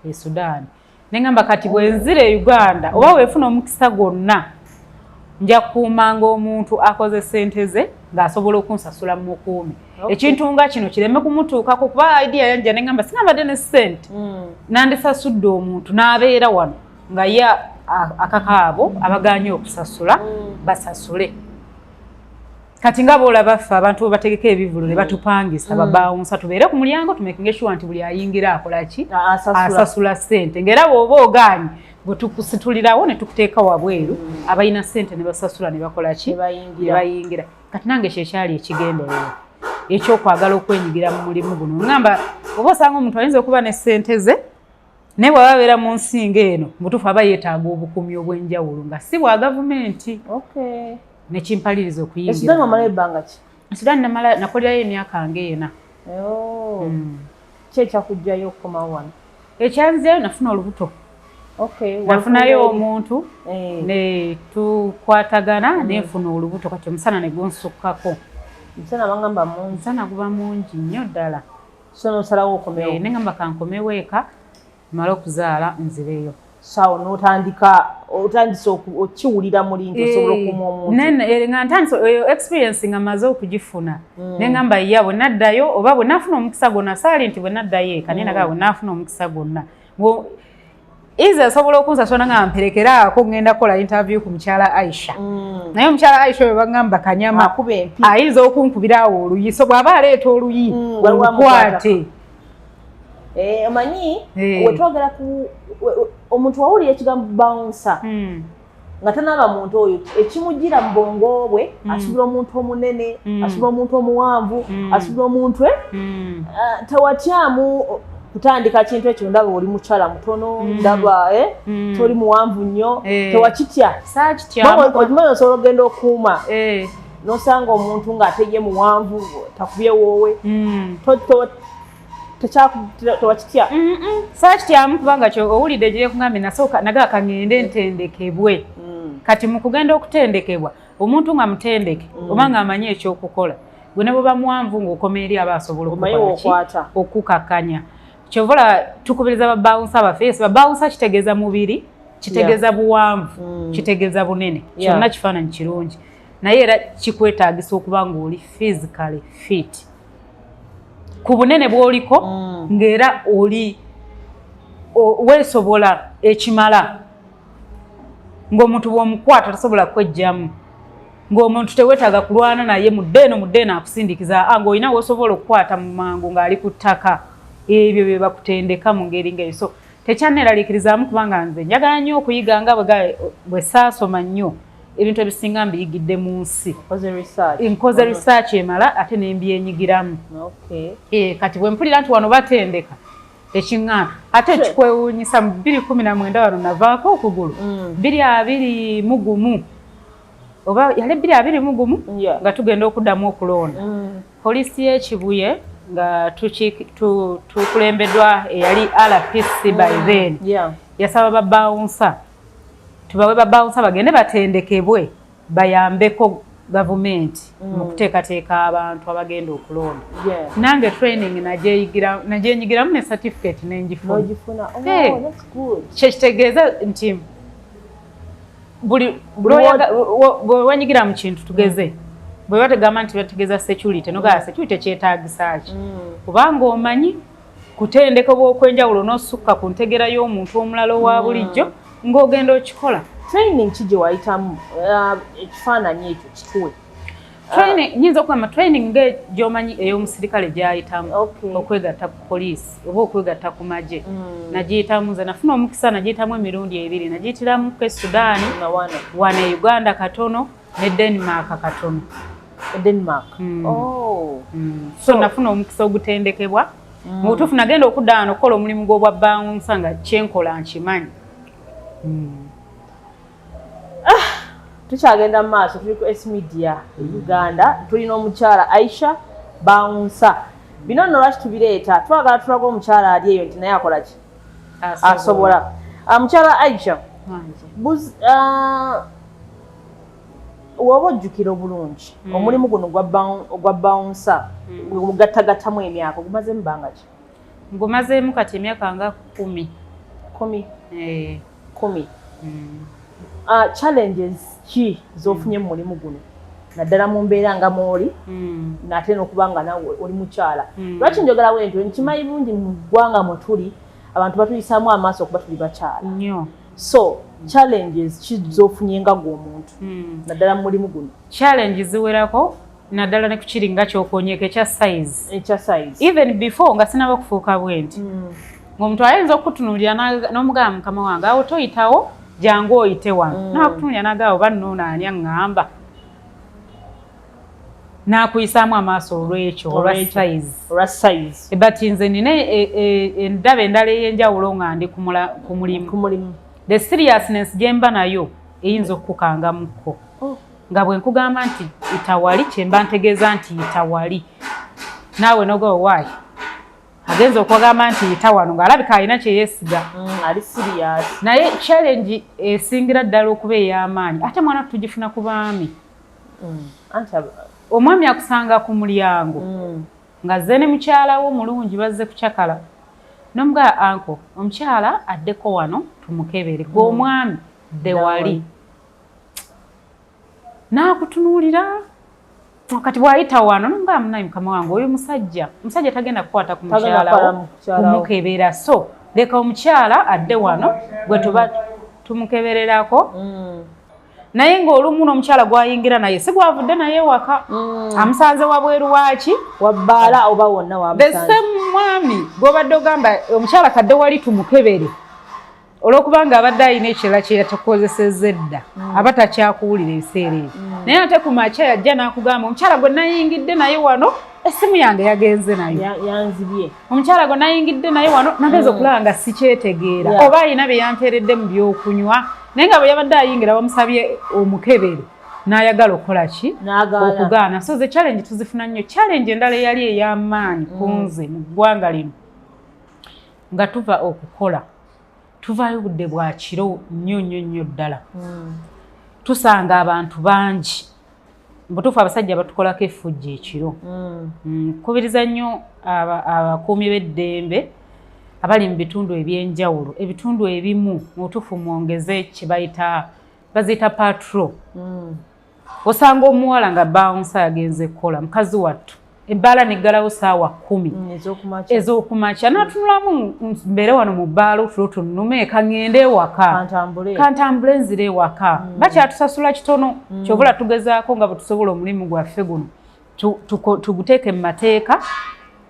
e Sudan. Neŋŋamba kati bwenzira e Uganda oba weefuna omukisa gwonna, nja kukuumanga omuntu akoze ssente ze ng'asobola okunsasula mukuumi. Ekintu nga kino kireme kumutuukako, kuba idea yajja neŋŋamba singa mbadde ne ssente, nandisasudde omuntu n'abeera wano nga ye akakaabo abaganye okusasula basasule. Kati nga boolaba ffe abantu bwe bategeka ebivvulu ne batupangisa babouncer, tubeere ku mulyango tumakinge sure nti buli ayingira akola ki? Asasula ssente. Ng'era bw'oba ogaanye, bwe tukusitulirawo ne tukuteeka wabweru, abalina ssente ne basasula ne bakola ki? Ne Ne bayingira. Kati nange kyekyali ekigendererwa ekyokwagala okwenyigira mu mulimu guno. Ngamba oba osanga omuntu ayinza okuba ne ssente ze, naye bw'aba abeera mu nsi ng'eno, mutuufu aba yeetaaga obukuumi obw'enjawulo nga si bwa gavumenti. Nekimpaliriza E Sudan okuyingira. Wamalayo ebbanga ki? Sudan namala, nakolerayo emyaka ng'ena. Oh. Ki ekyakuggyayo okukomawo wano? Ekyanzirayo, nafuna olubuto. Nafunayo omuntu ne tukwatagana, nenfuna olubuto. Kati omusana ne gunsukkako. Omusana bagamba mungi. Omusana guba mungi nnyo ddala. So nosalawo okomewo? Nengamba kankomewo eka, mmale okuzaala nzireyo. Sawo n'otandika, otandise okiwulira muli nti osobola okukuuma omuntu? Nga ntandise eyo experience nga maze okugifuna, neŋŋamba ya bwe naddayo oba bwe naafuna omukisa gwonna, saali nti bwe naddayo eka, naye nagaa bwe naafuna omukisa gwonna ize asobola okunsasula nga mperekeraako, ngenda kukola interview ku mukyala Aisha. Naye omukyala Aisha oyo baŋŋamba kanyama, Akuba empi. Ayinza okunkubira awo oluyi, so bw'aba aleeta oluyi Waliwo olukwate. Omanyi wetwogera ku omuntu wawulira ekigambo bouncer nga tanaba muntu oyo, ekimugira mu bwongo bwe, asubira omuntu omunene, asubira omuntu omuwanvu, asubira omuntu tewatyamu kutandika kintu ekyo? Ndaba oli mukyala mutono, ndaba toli muwanvu nnyo. Tewakitya? Saakityamu. Okimanyi osobola okugenda okuuma nosanga omuntu ng'ate ye muwanvu, takubye woowe? Tewakitya? Saakityamu, kubanga kyo owulidde gye kugambye, nasooka nagaa kaŋŋende ntendekebwe. Kati mu kugenda okutendekebwa, omuntu nga mutendeke oba ng'amanyi ekyokukola, gwe ne bweba muwanvu ng'okoma eri aba asobola Omanyi okukola ki? w'okwata. Okukakkanya. Kyovola tukubiriza babouncer baffe. Yes, babouncer kitegeeza mubiri, kitegeeza buwanvu, kitegeeza bunene. Kyonna kifaananyi kirungi, naye era kikwetaagisa okuba ng'oli physically fit ku bunene bw'oliko, ng'era oli weesobola ekimala, ng'omuntu bw'omukwata tasobola kwejjamu, ng'omuntu teweetaaga kulwana naye mudde eno mudde eno akusindikiza, ng'olina w'osobola okukwata mu mangu ng'ali ku ttaka. Ebyo bye bakutendeka mu ngeri ng'eyo. So tekyanneeraliikirizaamu, kubanga nze njagala nnyo okuyiga, nga bwe saasoma nnyo, ebintu ebisinga mbiyigidde mu nsi. Okoze research. Nkoze research emala ate nembyenyigiramu. Kati bwe mpulira nti wano batendeka, tekiŋŋaana. Ate ekikwewuunyisa, mu 2019 wano navaako okugulu. 2021 oba yali 2021, nga tugenda okuddamu okulonda, poliisi y'ekibuye nga tukulembeddwa eyali RPC by then, yasaba babouncer tubawe babouncer bagende batendekebwe bayambeko gavumenti mu kuteekateeka abantu abagenda okulonda. Nange training nagyenyigiramu ne certificate nenjifuna. N'ogifuna. Oh, that's good. Kyekitegeeza nti buli bwe wenyigira mu kintu, tugeze bwe bategamba nti bategeeza security, nogamba security kyetaagisa ki? Kubanga omanyi kutendekebwa okw'enjawulo n'osukka ku ntegeera y'omuntu omulala owa bulijjo ng'ogenda okikola. Training ki gye wayitamu? Ekifaananyi ekyo kituwe. Training, nyinza okugamba training nga gy'omanyi ey'omusirikale gy'ayitamu okwegatta ku poliisi oba okwegatta ku magye. Nagiyitamu nze, nafuna omukisa, nagiyitamu emirundi ebiri. Nagiyitiramu e Sudaani wano e Uganda katono ne Denmark katono. Denmark. Oh. So nafuna omukisa ogutendekebwa. Mu butuufu nagenda okudda wano okukola omulimu gw'obwa bouncer nga kyenkola nkimanyi. Tukyagenda mu maaso, tuli ku S Media Uganda, tulina omukyala Aisha Bouncer. Bino nno lwaki tubireeta? Twagala tulaga omukyala ali eyo nti naye akola ki, asobola. Mukyala Aisha, woba ojjukira obulungi, omulimu guno ogwa bouncer gugattagattamu emyaka, ogumazemu bbanga ki? Ngumazeemu kati emyaka nga 10. 10? Eh. 10. Challenges ki z'ofunye mu mulimu guno, naddala mu mbeera nga mwoli nate n'okuba nga nawe oli mukyala? Lwaki njogera bwe ntyo? Nkimanyi bulungi mu ggwanga mwe tuli abantu batuyisaamu amaaso okuba tuli bakyala. Nnyo. So challenges ki z'ofunye nga gwe omuntu, naddala mu mulimu guno? Challenge ziwerako, naddala ne kukiri nga kyokonyeko ekya size. Ekya size. Even before nga sinaba kufuuka bwe nti, ng'omuntu ayinza okukutunuulira n'omugamba, "Mukama wange, awo toyitawo, jangu oyite wano." N'akutunuulira n'agamba, "Oba nno ani aŋŋamba?" N'akuyisaamu amaaso olw'ekyo, olwa size. Olwa size. But nze nina endaba endala ey'enjawulo nga ndi ku mulimu. Ku mulimu. The seriousness gye mba nayo eyinza okukukangamukko. Nga bwe nkugamba nti itawali, kyemba ntegeeza nti itawali, naawe nogoba waayi agenza okugamba nti yita wano ng'alabika alina kye yeesiga. Ali serious. Naye challenge esingira ddala okuba ey'amaanyi, ate mwana tugifuna ku baami. Anti Omwami akusanga ku mulyango nga zze ne mukyala wo omulungi, bazze kucakala, nomugamba, "Anko, omukyala addeko wano tumukebere, gwe omwami dde wali." N'akutunuulira. Kati bw'ayita wano nomugamba, "Munaye mukama wange, oyo musajja tagenda kukwata ku Tagenda mukyala kukwata wo mu mukyala wo. kumukebera, so leka omukyala adde wano gwe tuba tumukebererako." Naye ng'olumu n'omukyala gw'ayingira naye si gwavudde naye waka, amusanze wabweru waaki? Wabbaala oba wonna The wamusanze. same mwami gw'obadde ogamba omukyala kadde wali tumukebere, olwokubanga abadde alina ekirala kye yatakozesezza edda, aba takyakuwulira ebiseera ebyo. Naye ate ku makya yajja n'akugamba, "Omukyala gwe nayingidde naye wano, essimu yange yagenze nayo." Yanzibye. "Omukyala gwe nayingidde naye wano nagenza okulaba nga sikyetegeera, oba alina bye yampeeredde mu byokunywa." Naye nga bwe yabadde ayingira bamusabye omukebere n'ayagala okukola ki? N'agaana. Okugaana. So ze challenge tuzifuna nnyo. Challenge endala eyali ey'amaanyi ku nze mu ggwanga lino, nga tuva okukola, tuvaayo budde bwa kiro nnyo nnyo nnyo ddala, tusanga abantu bangi. Butuufu abasajja batukolako effujjo ekiro. Nkubiriza nnyo abakuumi b'eddembe abali mu bitundu ebyenjawulo, ebitundu ebimu mu butuufu mwongeze kye bayita, baziyita patrol. Osanga omuwala nga bouncer yagenze kukola, mukazi wattu, ebbaala neggalawo saawa 10 ez'okumakya. Ez'okumakya, n'atunulamu, "Mbeere wano mu bbaala otulo tunnume, kaŋŋende ewaka." Kantambule. Kantambule nzire ewaka. Bakyatusasula kitono, kyovula tugezaako nga bwe tusobola omulimu gwaffe guno tuguteeke mu mateeka,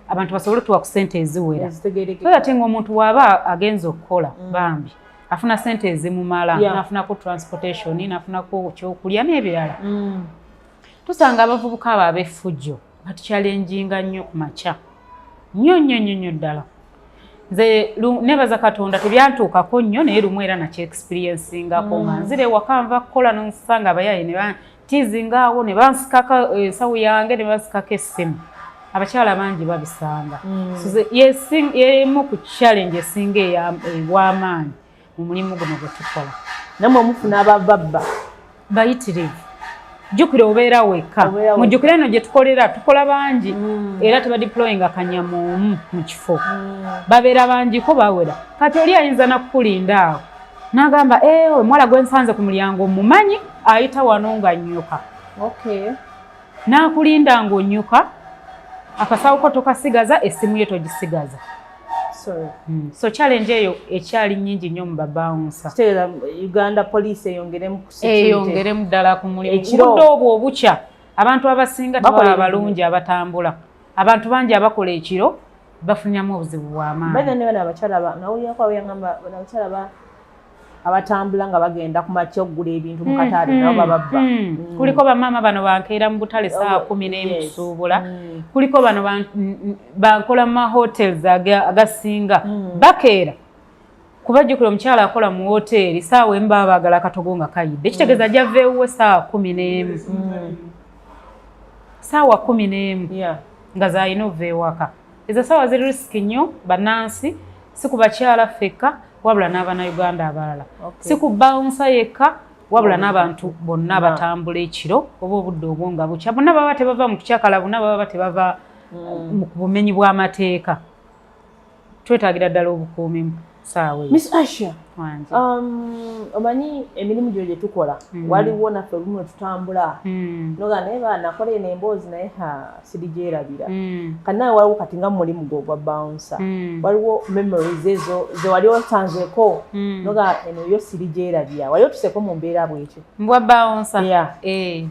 abantu basobole tuwa ku ssente eziwera. Ezitegeerekeka. So ate ng'omuntu bw'aba agenza okukola, bambi afuna ssente ezimumala, n'afunako transportation, n'afunako kyokulya n'ebirala. Tusanga abavubuka abo ab'effujjo batukyalenjinga nnyo ku makya, nnyo nnyo nnyo nnyo ddala. Nze nebaza Katonda tebyantuukako nnyo, naye lumu era nakyexperiencingako nga nzira ewaka nva kukola, nonsanga abayaye ne bantiizinga awo, ne bansikako ensawo yange, ne bansikako essimu. Abakyala bangi babisanga. So yemu ku challenge esinga ew'amaanyi mu mulimu guno gwe tukola. Nammwe mufuna abababba? Bayitirivu. Jjukira obeera wekka. Obeera wekka. Mujjukire eno gye tukolera tukola bangi, era tebadeployinga kanyama omu mu kifo, babeera bangiko bawera. Kati oli ayinza nakukulinda awo n'agamba, "Ewe omuwala gwe nsanze ku mulyango mumanyi, ayita wano nga nnyuka." N'akulinda ng'onnyuka, akasawo ko tokasigaza, essimu ye togisigaza. Sorry. So challenge eyo ekyali nnyingi nnyo mu babouncer. Kitegeeza Uganda Police eyongeremu ku security. Eyongeremu ddala ku mulimu. Ekiro. Obudde obwo obukya, Abantu abasinga Bakola tebaba balungi abatambula. Abantu bangi abakola ekiro bafunyamu obuzibu bw'amaanyi. Baina ne bano abakyala nawulirako abayangamba bano abakyala abatambula nga bagenda ku makya okugula ebintu mu katale, nabo bababba. Kuliko bamaama bano bankeera mu butale saawa 11 kusuubula. Kuliko bano bankola mu mahotels agasinga bakeera, kubajjukira omukyala akola mu woteeri saawa 1 baba baagala akatogo nga kayidde, kitegeeza ajja ava ewuwe saawa 11, saawa 11 nga zalina ova ewaka. Ezo saawa ziri risky nnyo bannansi, si ku bakyala ffekka wabula n'abannayuganda abalala, si ku bouncer yekka wabula n'abantu bonna abatambula ekiro oba obudde obwo nga bukya. Bonna baba tebava mu kukyakala, bonna baba tebava mu bumenyi bw'amateeka. Twetaagira ddala obukuumi mu saawa eyo. Miss Asha, Wange. Omanyi emirimu gyo gye tukola, waliwo naffe olumu lwe tutambula noga naye banakola eno emboozi naye ha sirigyerabira. Kanawe waliwo kati nga mulimu gwo ogwa bouncer, waliwo memories ezo ze wali osanzeeko noga eno yo sirigyerabira, wali otuseeko mu mbeera bwetyo? Mbwa bouncer? Yeah. Eh.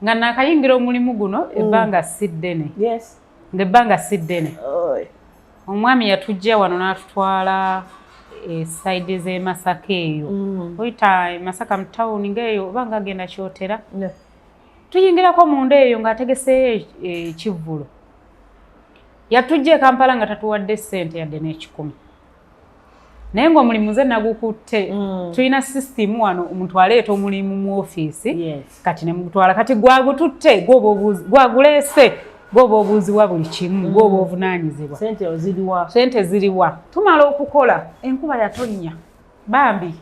Nga nakayingira omulimu guno ebbanga si ddene, ng'ebbanga si ddene. Oi. Omwami yatujja wano n'atutwala e side z'e Masaka eyo, oyita e Masaka mu tawuni ng'eyo oba nga agenda Kyotera. Tuyingirako munda eyo ng'ategeseeyo ekivvulo. Yatujja e Kampala nga tatuwadde ssente yadde n'ekikumi, naye ng'omulimu nze nagukutte. Tulina sisitimu wano, omuntu aleeta omulimu mu ofiisi, kati ne mugutwala. Kati gwagututte, gwaguleese, gwoba obuuzibwa buli kimu, gwoba ovunaanyizibwa. Sente oziriwa? Sente ziriwa? Tumala okukola, enkuba yatonnya bambi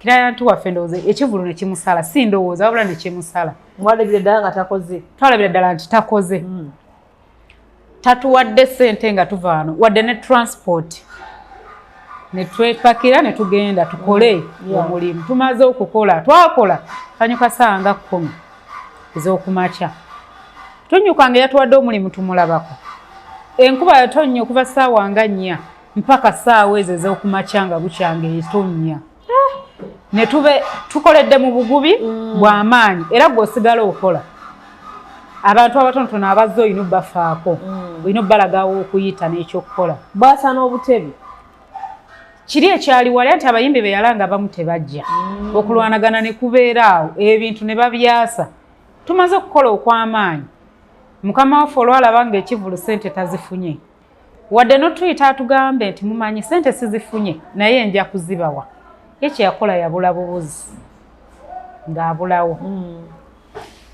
client waffe, ndowooza ekivulu ne kimusala, si ndowooza wabula ne kimusala. Mwalabire ddala nga takoze? Twalabira ddala nti takoze. Tatuwadde sente nga tuva wano wadde ne transport, ne twepakira ne tugenda tukole omulimu. Tumaze okukola, twakola kanyuka saa nga 10 ez'okumakya, tunyuka nga yatuwadde omulimu tumulabako. Enkuba yatonnya okuva ssaawa nga 4 mpaka ssaawa ezo ez'okumakya nga bukyanga etonnya, ne tube tukoledde mu bugubi bw'amaanyi. Era gwe osigala okola, abantu abatonotono abazze olina obbafaako, olina obbalagawo okuyita n'ekyokukola. Bwasa n'obutebi. Kiri ekyali wali nti abayimbi be yalanga abamu tebajja, okulwanagana ne kubeera awo, ebintu ne babyasa. Tumaze okukola okw'amaanyi, mukama waffe olwalaba ng'ekivulu sente tazifunye wadde notuyita atugambe nti mumanyi sente sizifunye naye nja kuzibawa, ye kyeyakola yabula bubuzi ng'abulawo.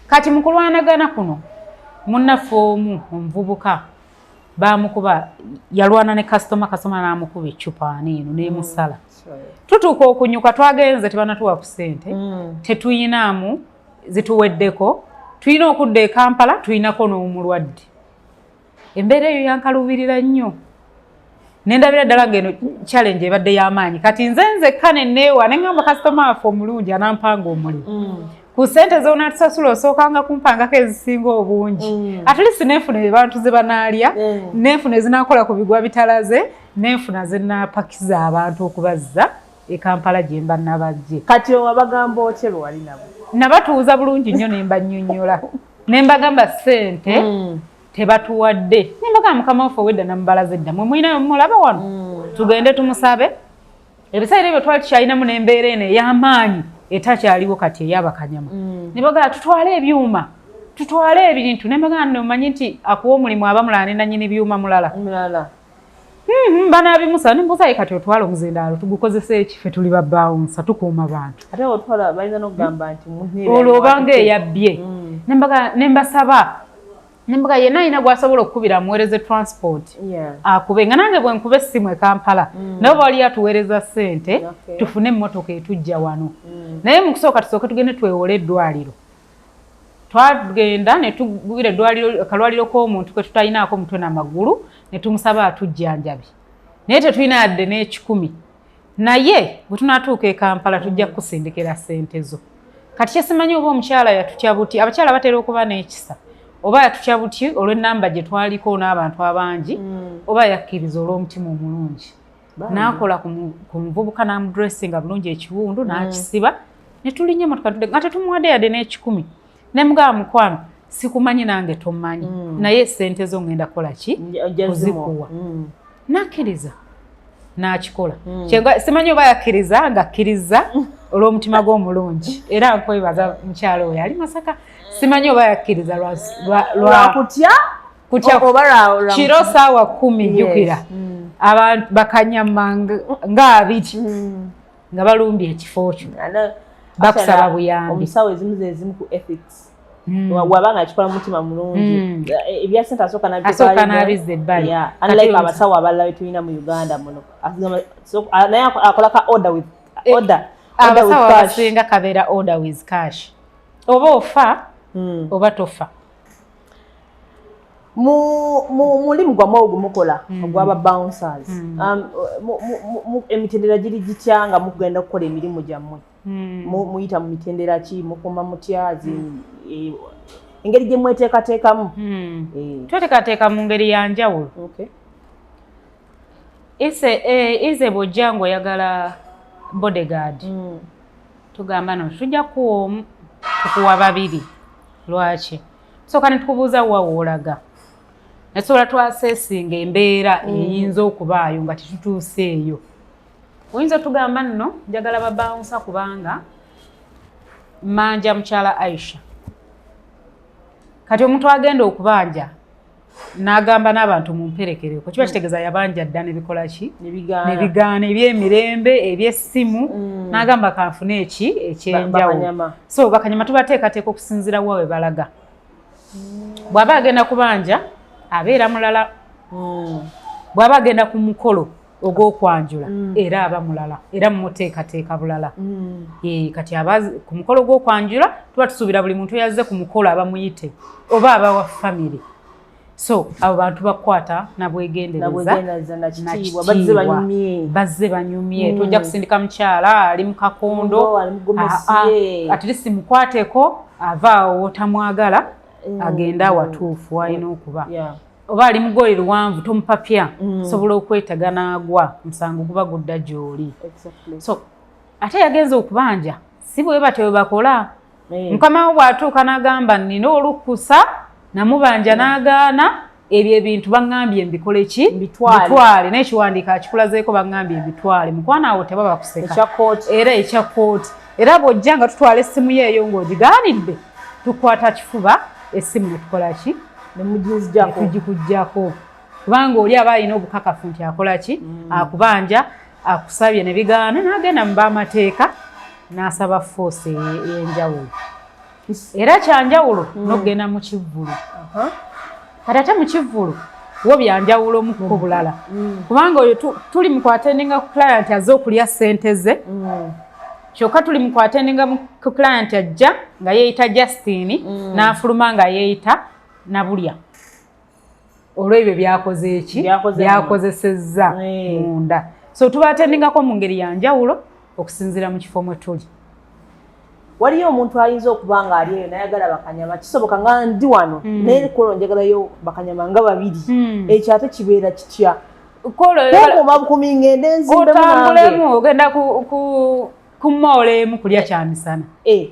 Kati mu kulwanagana kuno munnaffe omu omuvubuka bamukuba, yalwana ne kasitoma, kasitoma n'amukuba eccupa ani eno n'emusala. Tutuuka okunyuka, twagenze tebanatuwa ku ssente, tetuyinaamu, zituweddeko, tulina okudda e Kampala, tulinako n'omulwadde. Embeera eyo yankalubirira nnyo, nendabira ddala ng'eno challenge ebadde y'amaanyi. Kati nze nzekka neneewa neŋŋamba kasitoma waffe omulungi anampanga omulimu, ku ssente z'onatusasula osookanga kumpangako ezisinga obungi, at least nenfuna ebantu ze banaalya, nenfuna ezinakola ku bigwa bitalaze, nenfuna zenapakiza abantu okubazza e Kampala gye mba nabajje. Kati owabagamba otya lwe wali nabo? Nabatuuza bulungi nnyo ne mbannyonnyola ne mbagamba ssente tebatuwadde, ne mbagamba mukama waffe owedda namubalaza edda, mwe mulina mulaba wano, tugende tumusabe. Ebiseera ebyo twali tukyalinamu n'embeera eno ey'amaanyi etakyaliwo kati ey'abakanyama. Ne bagamba tutwale ebyuma, tutwale ebintu, ne mbagamba nomanyi nti akuwa omulimu aba mulala ne nannyini byuma mulala. Mulala. Banaabimusa nembuuza ye kati otwala omuzindaalo tugukozesa eki? Ffe tuli ba bouncer, tukuuma bantu. Ate otwala bayinza n'okugamba nti munne olwo obanga eyabbye. Nembasaba, nembaga yenna alina gwasobola okukubira amuweereze transport, akube nga nange bwe nkuba essimu e Kampala, nabo bali atuweereza ssente tufune emmotoka etujja wano. Naye mu kusooka tusooke tugende twewole eddwaliro. Twagenda ne tugwira eddwaliro, akalwaliro k'omuntu kwe tutalinaako mutwe n'amagulu, ne tumusaba atujjanjabi, naye tetulina yadde n'ekikumi, naye bwe tunaatuuka e Kampala tujja kukusindikira ssente zo. Kati kyesimanyi oba omukyala yatutya buti, abakyala batera okuba n'ekisa, oba yatutya buti olw'ennamba gye twaliko n'abantu abangi, oba yakkiriza olw'omutima omulungi n'akola ku muvubuka n'amudressinga bulungi ekiwundu n'akisiba, ne tulinnya emotoka tudde nga tetumuwadde yadde n'ekikumi. Ne mugamba, "Mukwano, sikumanyi, nange tomanyi, naye sente zo ngenda kukola ki? Kuzikuwa." Nakkiriza n'akikola. Simanyi oba yakkiriza ng'akkiriza olw'omutima gw'omulungi, era nkwebaza mukyalo oyo ali Masaka. Simanyi oba yakkiriza lwakutya kutya. Kiro 10:00, jjukira abantu bakanyama nga 20 nga balumbye ekifo kyo, bakusaba buyambi. Omusawo ezimu zezimu ku ethics, waba nga akikola mutima mulungi, ebya sente asooka. Asooka n'abizza ebbali. Unlike abasawo abalala betulina mu Uganda muno, naye akola ka order with eh, order. Abasawo abasinga kabeera order with cash, oba ofa oba tofa. Mulimu gwammwe ogwo mukola ogwaba bouncers, emitendera giri gitya nga mugenda okukola emirimu gyammwe? Muyita mu mitendera ki? Mukuma mutya? E, engeri gye mweteekateekamu? Tweteekateeka mu ngeri ya njawulo. Ize bw'ojja ng'oyagala bodyguard, tugamba no tujja kuwa omu, tukuwa babiri. Lwaki? Tusooka ne tukubuuza wa woolaga, netusobola twaseesinga embeera eyinza okubaayo nga tetutuuse eyo. Oyinza otugamba nno, "Njagala ba bouncer kubanga manja mukyala Aisha." Kati omuntu agenda okubanja n'agamba n'abantu mumperekereko, kiba kitegeeza yabanja dda nebikola ki? Nebigaana, ebyemirembe, ebyessimu, n'agamba kanfune eki ekyenjawulo. So bakanyama tubateekateeka okusinziira wa we balaga. Bw'aba agenda kubanja abeera mulala, bw'aba agenda ku mukolo ogw'okwanjula era aba mulala, era mumuteekateeka bulala. Kati aba ku mukolo gw'okwanjula, tuba tusuubira buli muntu yazze ku mukolo aba muyite oba aba wa famire, so abo bantu bakwata nabwegendereza. Nakitiibwa, bazze bazze banyumye. Tojja kusindika mukyala ali mu kakondo, at least mukwateko ava awo otamwagala, agende awatuufu walina okuba. Oba ali mugoye luwanvu, tomupapya, sobola okwetaga n'agwa, musango guba gudda gy'oli. So ate yagenza okubanja, si bwe batyo bwe bakola. Mukama we bw'atuuka n'agamba, "Nina olukusa, namubanja n'agaana, ebyo ebintu baŋŋambye mbikole ki? Mbitwale," n'ekiwandiiko akikulazeeko, "Baŋŋambye mbitwale." Mukwana, awo tebaba kuseka, era ekya kooti. Era bw'ojja nga tutwala essimu ye eyo ng'ogigaanidde, tukwata kifuba essimu ne tukola ki? Tugikugjako, kubanga oli aba alina obukakafu nti akola ki? Akubanja, akusabye ne bigaana, n'agenda mu b'amateeka n'asaba force ey'enjawulo. Era kyanjawulo n'okugenda mu kivvulu. Kati ate mu kivvulu wo byanjawulo mukko bulala, kubanga oyo tuli mu kwattendinga ku client azze okulya ssente ze, kyokka tuli mu kwattendinga ku client ajja nga yeeyita Justin, n'afuluma nga yeeyita Nabulya, olw'ebyo byakoze eki byakozesezza munda. So tubattendingako mu ngeri ya njawulo okusinziira mu kifo mwe tuli. Waliyo omuntu ayinza okuba nga ali eyo nayagala bakanyama. Kisoboka nga ndi wano, naye kolo njagalayo bakanyama nga babiri. Ekyo ate kibeera kitya? Kuuma bukumi, ngende nzimbemu. Otambulemu, ogenda ku mall emu kulya kyamisana. Eh.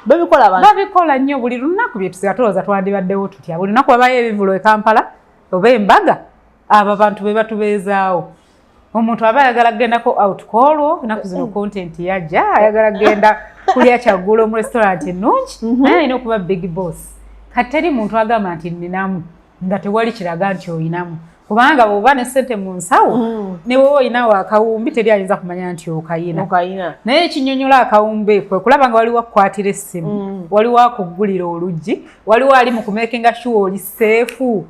Babikola abantu? Babikola nnyo buli lunaku. Byetusiga tulowooza twandibaddewo tutya? Buli lunaku wabayo ebivulo e Kampala oba embaga, abo abantu be batubeezaawo. Omuntu aba ayagala kugendako out kwolwo, ennaku zino content yajja, ayagala kugenda kulya kyaggulo mu restaurant ennungi, naye alina okuba big boss. Kati teri muntu agamba nti nninamu nga tewali kiraga nti oyinamu, kubanga bw'oba ne ssente mu nsawo, ne bw'oba oyinawo akawumbi, teri ayinza kumanya nti okayina. Okayina. Naye ekinyonyola akawumbi kwe kulaba nga waliwo akukwatira essimu, waliwo akuggulira oluggi, waliwo ali mu kumakinga sure oli safe,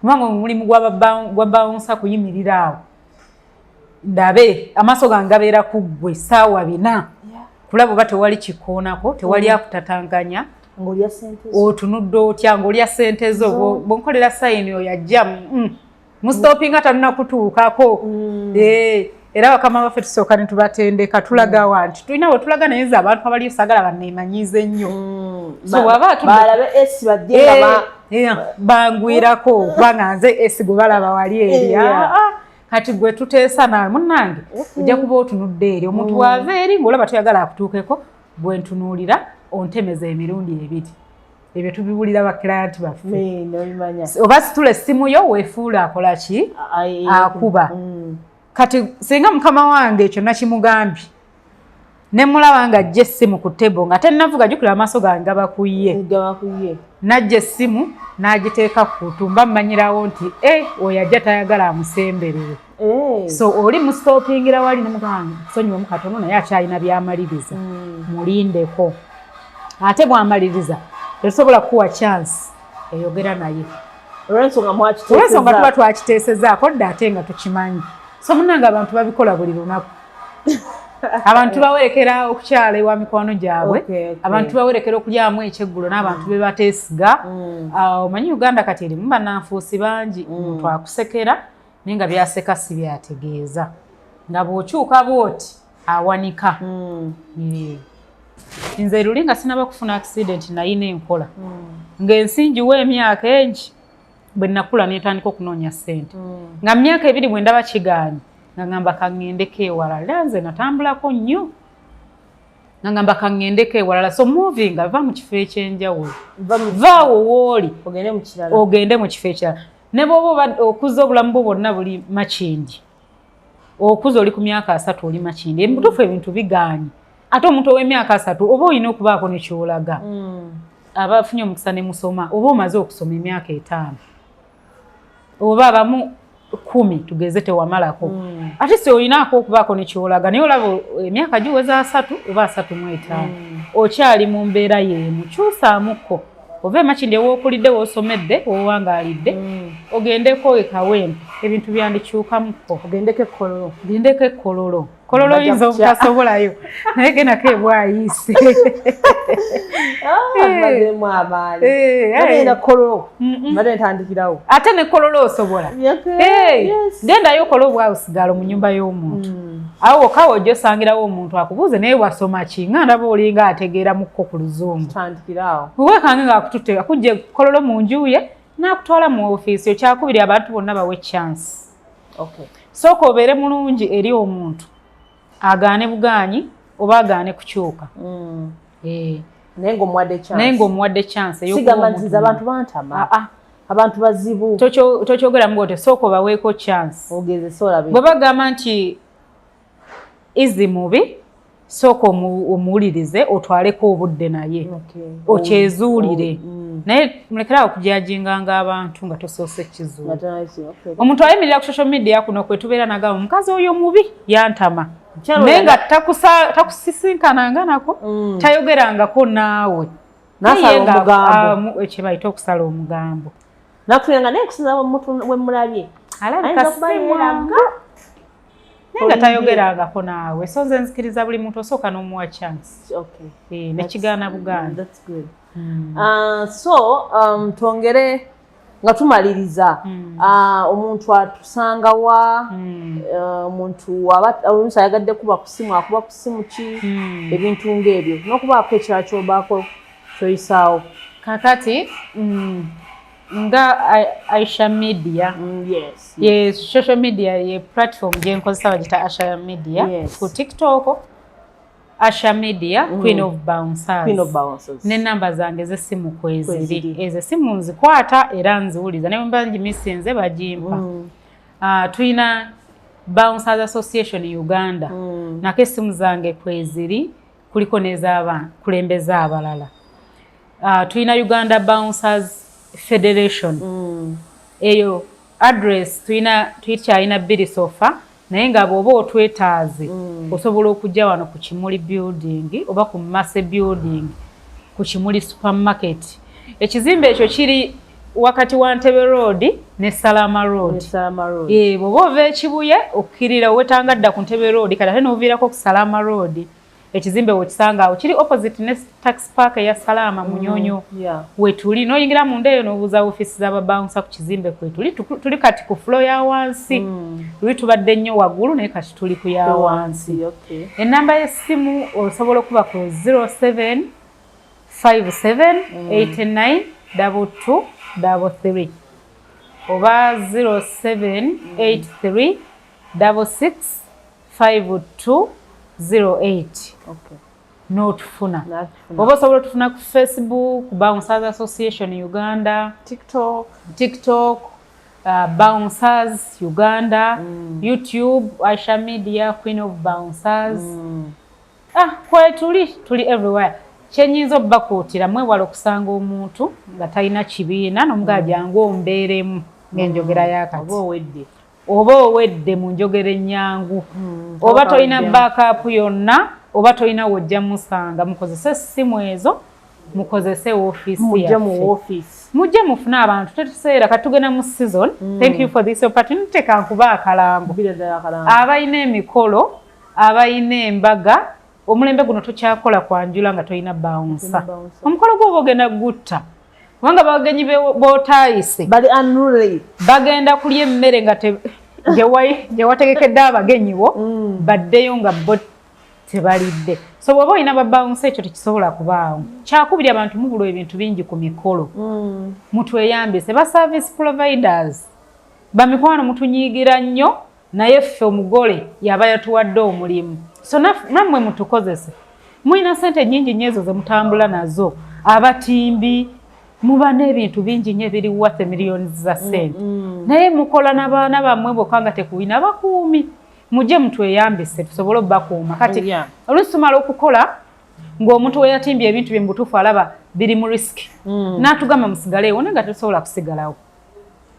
kubanga omulimu gwa bouncer kuyimirira awo ndabe amaaso gange gabeera ku ggwe 4:00, kulaba oba tewali kikoonako, tewali akutatankanya. Ng'olya ssente zo. Otunudde otya ng'olya ssente zo? Bw'onkolera sign oyo ajja mustopinga tanna kutuukako. Era bakama baffe tusooka ne tubatendeka, tulagawa nti tulina we tulaga, naye nze abantu abaliyo saagala banneemanyiize nnyo. So bw'aba balabe esi bajje nga bangwirako, kubanga nze esi gwe balaba wali eri. Ah, ah. Kati gwe tuteesa nawe, munnange, ojja kuba otunudde eri omuntu waava eri ng'olaba toyagala akutuukeko, bwe ntunuulira ontemeza emirundi ebiri. Ebyo tubiwulira ba client baffe. Oba situla essimu yo weefuula akola ki, akuba. Kati singa mukama wange ekyo nakimugambye, ne mulaba nga ajja essimu ku table nga tennavuga, jjukira amaaso gange gaba ku ye, najja essimu n'agiteeka ku kutu, mba mmanyirawo nti e oyo ajja tayagala amusemberere. So oli mustopingira wali nemugamba, "Sonyiwemu katono, naye akyalina byamaliriza, mulindeko." Ate bw'amaliriza tetusobola kukuwa chance eyogera naye olw'ensonga tuba twakiteesezaako dda ate nga tukimanyi. So munange, abantu babikola buli lunaku. Abantu bawerekera okukyala ewa mikwano gyabwe, abantu bawerekera okulyamu ekyeggulo n'abantu be bateesiga. Omanyi Uganda kati erimu bannanfuusi bangi. Omuntu akusekera naye nga byaseka si byategeeza, nga bw'okyuka bwoti awanika. Nze luli nga sinaba kufuna accident, nayina enkola ng'ensingiwo emyaka egi bwe nakula netandika okunoonya ssente, nga myaka 2 bwe ndaba kigaanyi, nga ngamba kaŋŋendeko ewalala. Era nze natambulako nnyo, nga ngamba kaŋŋendeko ewalala. So moving, va mu kifo ekyenjawulo, vaawo wooli ogende mu kifo ekirala. Ne bw'oba okuza obulamu bwo bwonna buli Makindi, okuza oli ku myaka 30 oli Makindi, emutuufu ebintu bigaanyi. Ate omuntu ow'emyaka 30 oba olina okubaako nekyolaga. Aba afunye omukisa ne musoma, oba omaze okusoma emyaka 5 oba abamu 10, tugeze tewamalako, ate si olinaako okubaako nekyolaga. Naye olaba emyaka giweza 30 oba 35, okyali mu mbeera y'emu. Kyusaamukko, ova emakindi ewookulidde, woosomedde, woowangaalidde, ogendeko ekawempe, ebintu byandikyukamukko. Ogendeko ekkololo. Gendeko ekkololo. Kololo oyinza obutasobolayo, naye gendako ebwayiise. Baddemu amaanyi. Bagenda kololo, mbadde ntandikirawo. Ate ne kololo osobola. Gendayo okole obwawusigalo mu nyumba y'omuntu. Awo wokka ojja osangirawo omuntu akubuuze, "Naye wasoma ki? Nga ndaba olinga ategeera mukko ku luzungu." Tandikirawo. Wekange nga akututte, akujja kololo mu nju ye n'akutwala mu ofiisi. Ekyakubiri, abantu bonna bawe chance. Sooka obeere mulungi eri omuntu, agaane bugaanyi oba agaane kukyuka. Naye ng'omuwadde chance. Naye ng'omuwadde chance. Sigamba nti abantu bantama, ah, ah. Abantu bazibu. Tokyogeramu bwotyo, sooka obaweeko chance. Ogezese olabe. Bwe bagamba nti izi mubi, sooka omuwulirize, otwaleko obudde naye okyezuulire. Naye mulekerawo okujajinganga abantu nga tosoose kizuula. Omuntu ayimirira ku social media kuno kwe tubeera nagamba, "Omukazi oyo mubi, yantama," naye nga takusisinkananga nako, tayogerangako naawe. Kyebayita okusala omugambo. Nakufunanga naye kusinza wemulabye. Alabika simwangu, naye nga tayogerangako naawe. So nze nzikiriza buli muntu osooka n'omuwa chance, nekigaana bugaana. So twongere nga tumaliriza, omuntu atusangawa? Omuntu oluusi ayagadde kuba ku simu, akuba ku simu ki? Ebintu ng'ebyo n'okubaako ekirala kyobaako kyoyisaawo. Kakati nga Aisha Media, ye social media, ye platform gyenkozesa bagita Asha Media. Ku TikTok Asha Media, Queen of Bouncers. Queen of Bouncers. N'enamba zange z'essimu kweziri. Ezo essimu nzikwata era nziwuliza, naye mba ngimisinze bagimpa. Tulina Bouncers Association Uganda, nako essimu zange kweziri, kuliko n'ez'abakulembeze abalala. Tulina Uganda Bouncers Federation. Eyo address tulina, tukyalina bbiri so far, naye nga bw'oba otwetaaze, osobola okujja wano ku Kimuli Building oba ku Mase Building ku Kimuli Supermarket. Ekizimbe ekyo kiri wakati wa Ntebe Road ne Salama Road. Bw'oba ova Ekibuye okkirira owetanga dda ku Ntebe Road, kati ate n'oviirako ku Salama Road, ekizimbe wekisanga awo kiri opposite ne taxi park eya Salama Munyonyo. Wetuli n'oyingira munda eyo n'obuuza ofiisi z'ababouncer ku kizimbe kwetuli. Tuli kati ku floor ya wansi. Luli tubadde nnyo waggulu, naye kati tuli ku ya wansi. Enamba y'essimu osobola okuba ku 07 57 89 22 33 oba 07 83 66 52 08. N'otufuna oba osobola otufuna ku Facebook, Bouncers Association Uganda, TikTok, TikTok, Bouncers Uganda, YouTube, Aisha Media, Queen of Bouncers. Ah, kwetuli, tuli everywhere. Kyenyinza obbakuutira, mwewala okusanga omuntu nga talina kibiina n'omugaa, jangu ombeeremu ng'enjogera yakati. Oba owedde. Oba owedde mu njogera ennyangu, oba tolina backup yonna, oba tolina wojja musanga, mukozese essimu ezo, mukozese woofiisi. Mujje mu woofiisi. Mujje mufune abantu. Tetuseera, kati tugenda mu season. Thank you for this opportunity. Kankuba akalango. Abalina emikolo, abalina embaga, omulembe guno tokyakola kwanjula nga tolina bouncer. Omukolo gwoba ogenda gutta, kubanga bagenyi b'otaayise bali unruly. Bagenda kulya emmere nga gye wategekedde abagenyi bo, baddeyo nga bo tebalidde. So bw'oba olina ba bouncer, ekyo tekisobola kubaawo. Kyakubiri, abantu mubulwa ebintu bingi ku mikolo. Mutweyambise. Ba service providers, bamikwano, mutunyiigira nnyo, naye ffe omugole yaba yatuwadde omulimu, so nammwe mutukozese. Mulina sente nnyingi nnyo ezo ze mutambula nazo. Abatimbi, muba n'ebintu bingi nnyo ebiri worth miliyoni za sente, naye mukola n'abaana bammwe bokka nga tekulina bakuumi. Mujje mutweyambise tusobole obbakuuma. Kati oluusi tumala okukola ng'omuntu we yatimbye ebintu bye mu butuufu alaba biri mu risk, n'atugamba musigaleewo, naye nga tetusobola kusigalawo.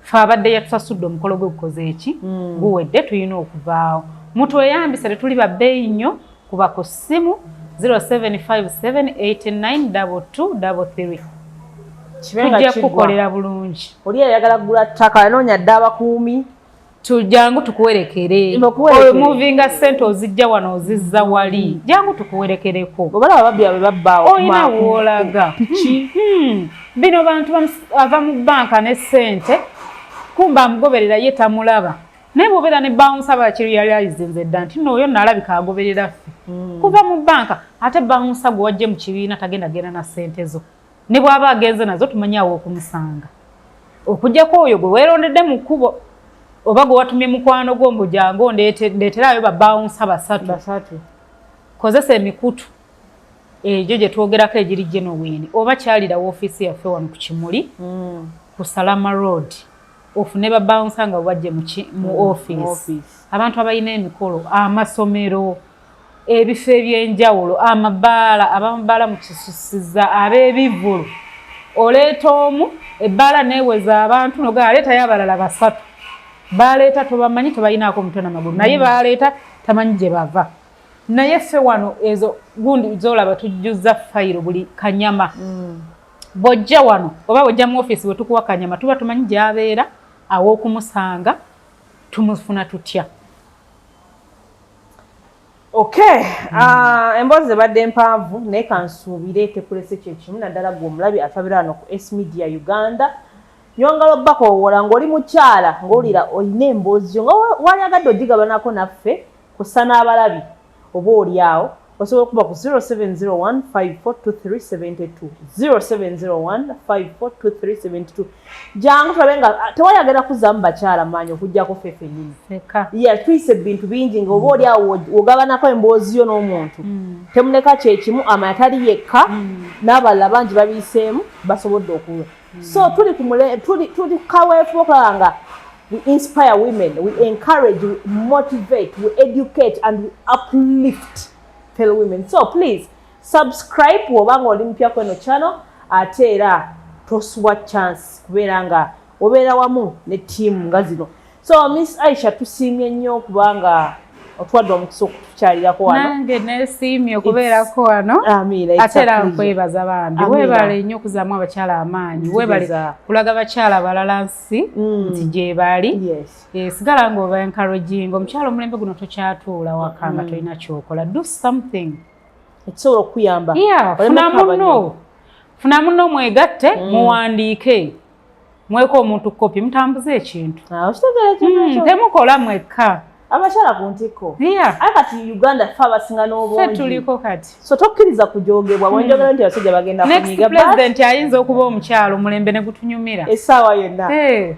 Fe abadde yatusasudde, omukolo gwe gukoze eki? Guwedde, tulina okuvaawo. Mutweyambise, tetuli babbeeyi nnyo. Kuba ku ssimu 0757892233. Kibe nga Tujja kiggwa. kukolera bulungi. Oli ayagala kugula ttaka, anoonya dde abakuumi. Tujangu tukuwerekere. Bakuwerekere. Omuvinga sente ozijja wano ozizza wali, jangu tukuwerekereko. Obalaba babbi abwe babbaawo. Olina woolaga. Piki. Bino bantu ava mu banka ne sente, kumba amugoberera ye tamulaba, naye bw'obeera ne bouncer bakirealizinze dda nti nooyo naalabika agoberera ffe kuva mu banka. Ate bouncer gwe wajje mu kibiina tagenda genda na sente zo, ne bw'aba agenze nazo tumanyi awo okumusanga, okugjako oyo gwe weerondedde mu kkubo oba gwe watumye mukwano gwo mbu jangu ndeeteraayo ba bouncer basatu. Basatu. Kozesa emikutu egyo gye twogerako egiri genuine, oba kyalira woofiisi yaffe wano ku Kimuli, ku Salama Road, ofune ba bouncer nga bwajje mu ofiisi. Office. Abantu abalina emikolo, amasomero, ebifo ebyenjawulo, amabaala, abamabaala mukisusiza, ab'ebivvulu, oleeta omu ebbaala neeweza abantu nogaa aleetayo abalala basatu, baleeta tobamanyi, tobalinaako mutwe namagulu, naye baleeta tamanyi gye bava. Naye ffe wano ezo gundi zolaba tujjuza fayiro buli kanyama. Bw'ojja wano oba bw'ojja mu ofiisi, bwe tukuwa kanyama tuba tumanyi gy'abeera, aw'okumusanga, tumufuna tutya. Okay, emboozi ebadde mpanvu, naye kansuubire tekulese kyekimu, naddala gwe omulabi atwabira wano ku S Media Uganda. Nyongala obbakowoola ng'oli mukyala, ng'owulira olina emboozi yo nga waliagadde ogigabanako naffe kussa n'abalabi, oba oli awo osobola okuba ku 0701 542372, 0701 542372. Jangu tulabe nga tewali agenda kuzzaamu bakyala maanyi okugjako ffe ffennyini. Feka. Yeah, tuyise ebintu bingi nga oba oli awo ogabanako emboozi yo n'omuntu, temuleka kyekimu, amanya tali yekka, n'abalala bangi babiyiseemu basobodde okuwa. So tuli ku tuli kaweefube okulaba nga we inspire women, we encourage, we motivate, we educate and we uplift fellow women. So please subscribe bw'oba nga oli mupya kweno channel, ate era tosubwa chance kubeera nga obeera wamu ne ttiimu nga zino. So Miss Aisha, tusiimye nnyo kubanga otuwadde omukisa okutukyalirako wano. Nange nesiimye okubeerako wano. Amiina, it's Ate a era pleasure. nkwebaza bambi. Amiina. Weebale nnyo okuzaamu abakyala amaanyi, weebale Nziriza. kulaga bakyala balala nsi nti gye bali. Sigala ng'oba encouraging omukyala. Omulembe guno tokyatuula waka nga tolina kyokola. Do something ekisobola okukuyamba. Yeah, Oleme funa kukaaba munno, nnyo. funa munno, mwegatte, muwandiike, mweko omuntu kopi, mutambuze ekintu. Ah, okitegeera ekintu ekyo? Temukola mwekka. Abakyala ku ntikko. Aye kati Uganda ffe abasinga Ffe n'obungi. tuliko kati. So tokkiriza kujogebwa. Bwenjogera nti abasajja bagenda Next kunyiga, but president ayinza okuba omukyalo, omulembe ne gutunyumira. Essaawa yonna.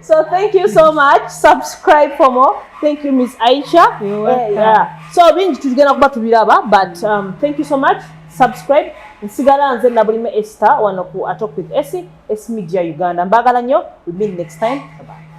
So thank you so much. Subscribe for more. Thank you, Miss Aisha. You're welcome. Yeah. So bingi tugenda kuba tubiraba, but thank you so much. Subscribe. Nsigala nze Nabulime Esther wano ku A Talk with Essie, S Media Uganda. Mbagala nnyo. We meet next time. Bye bye.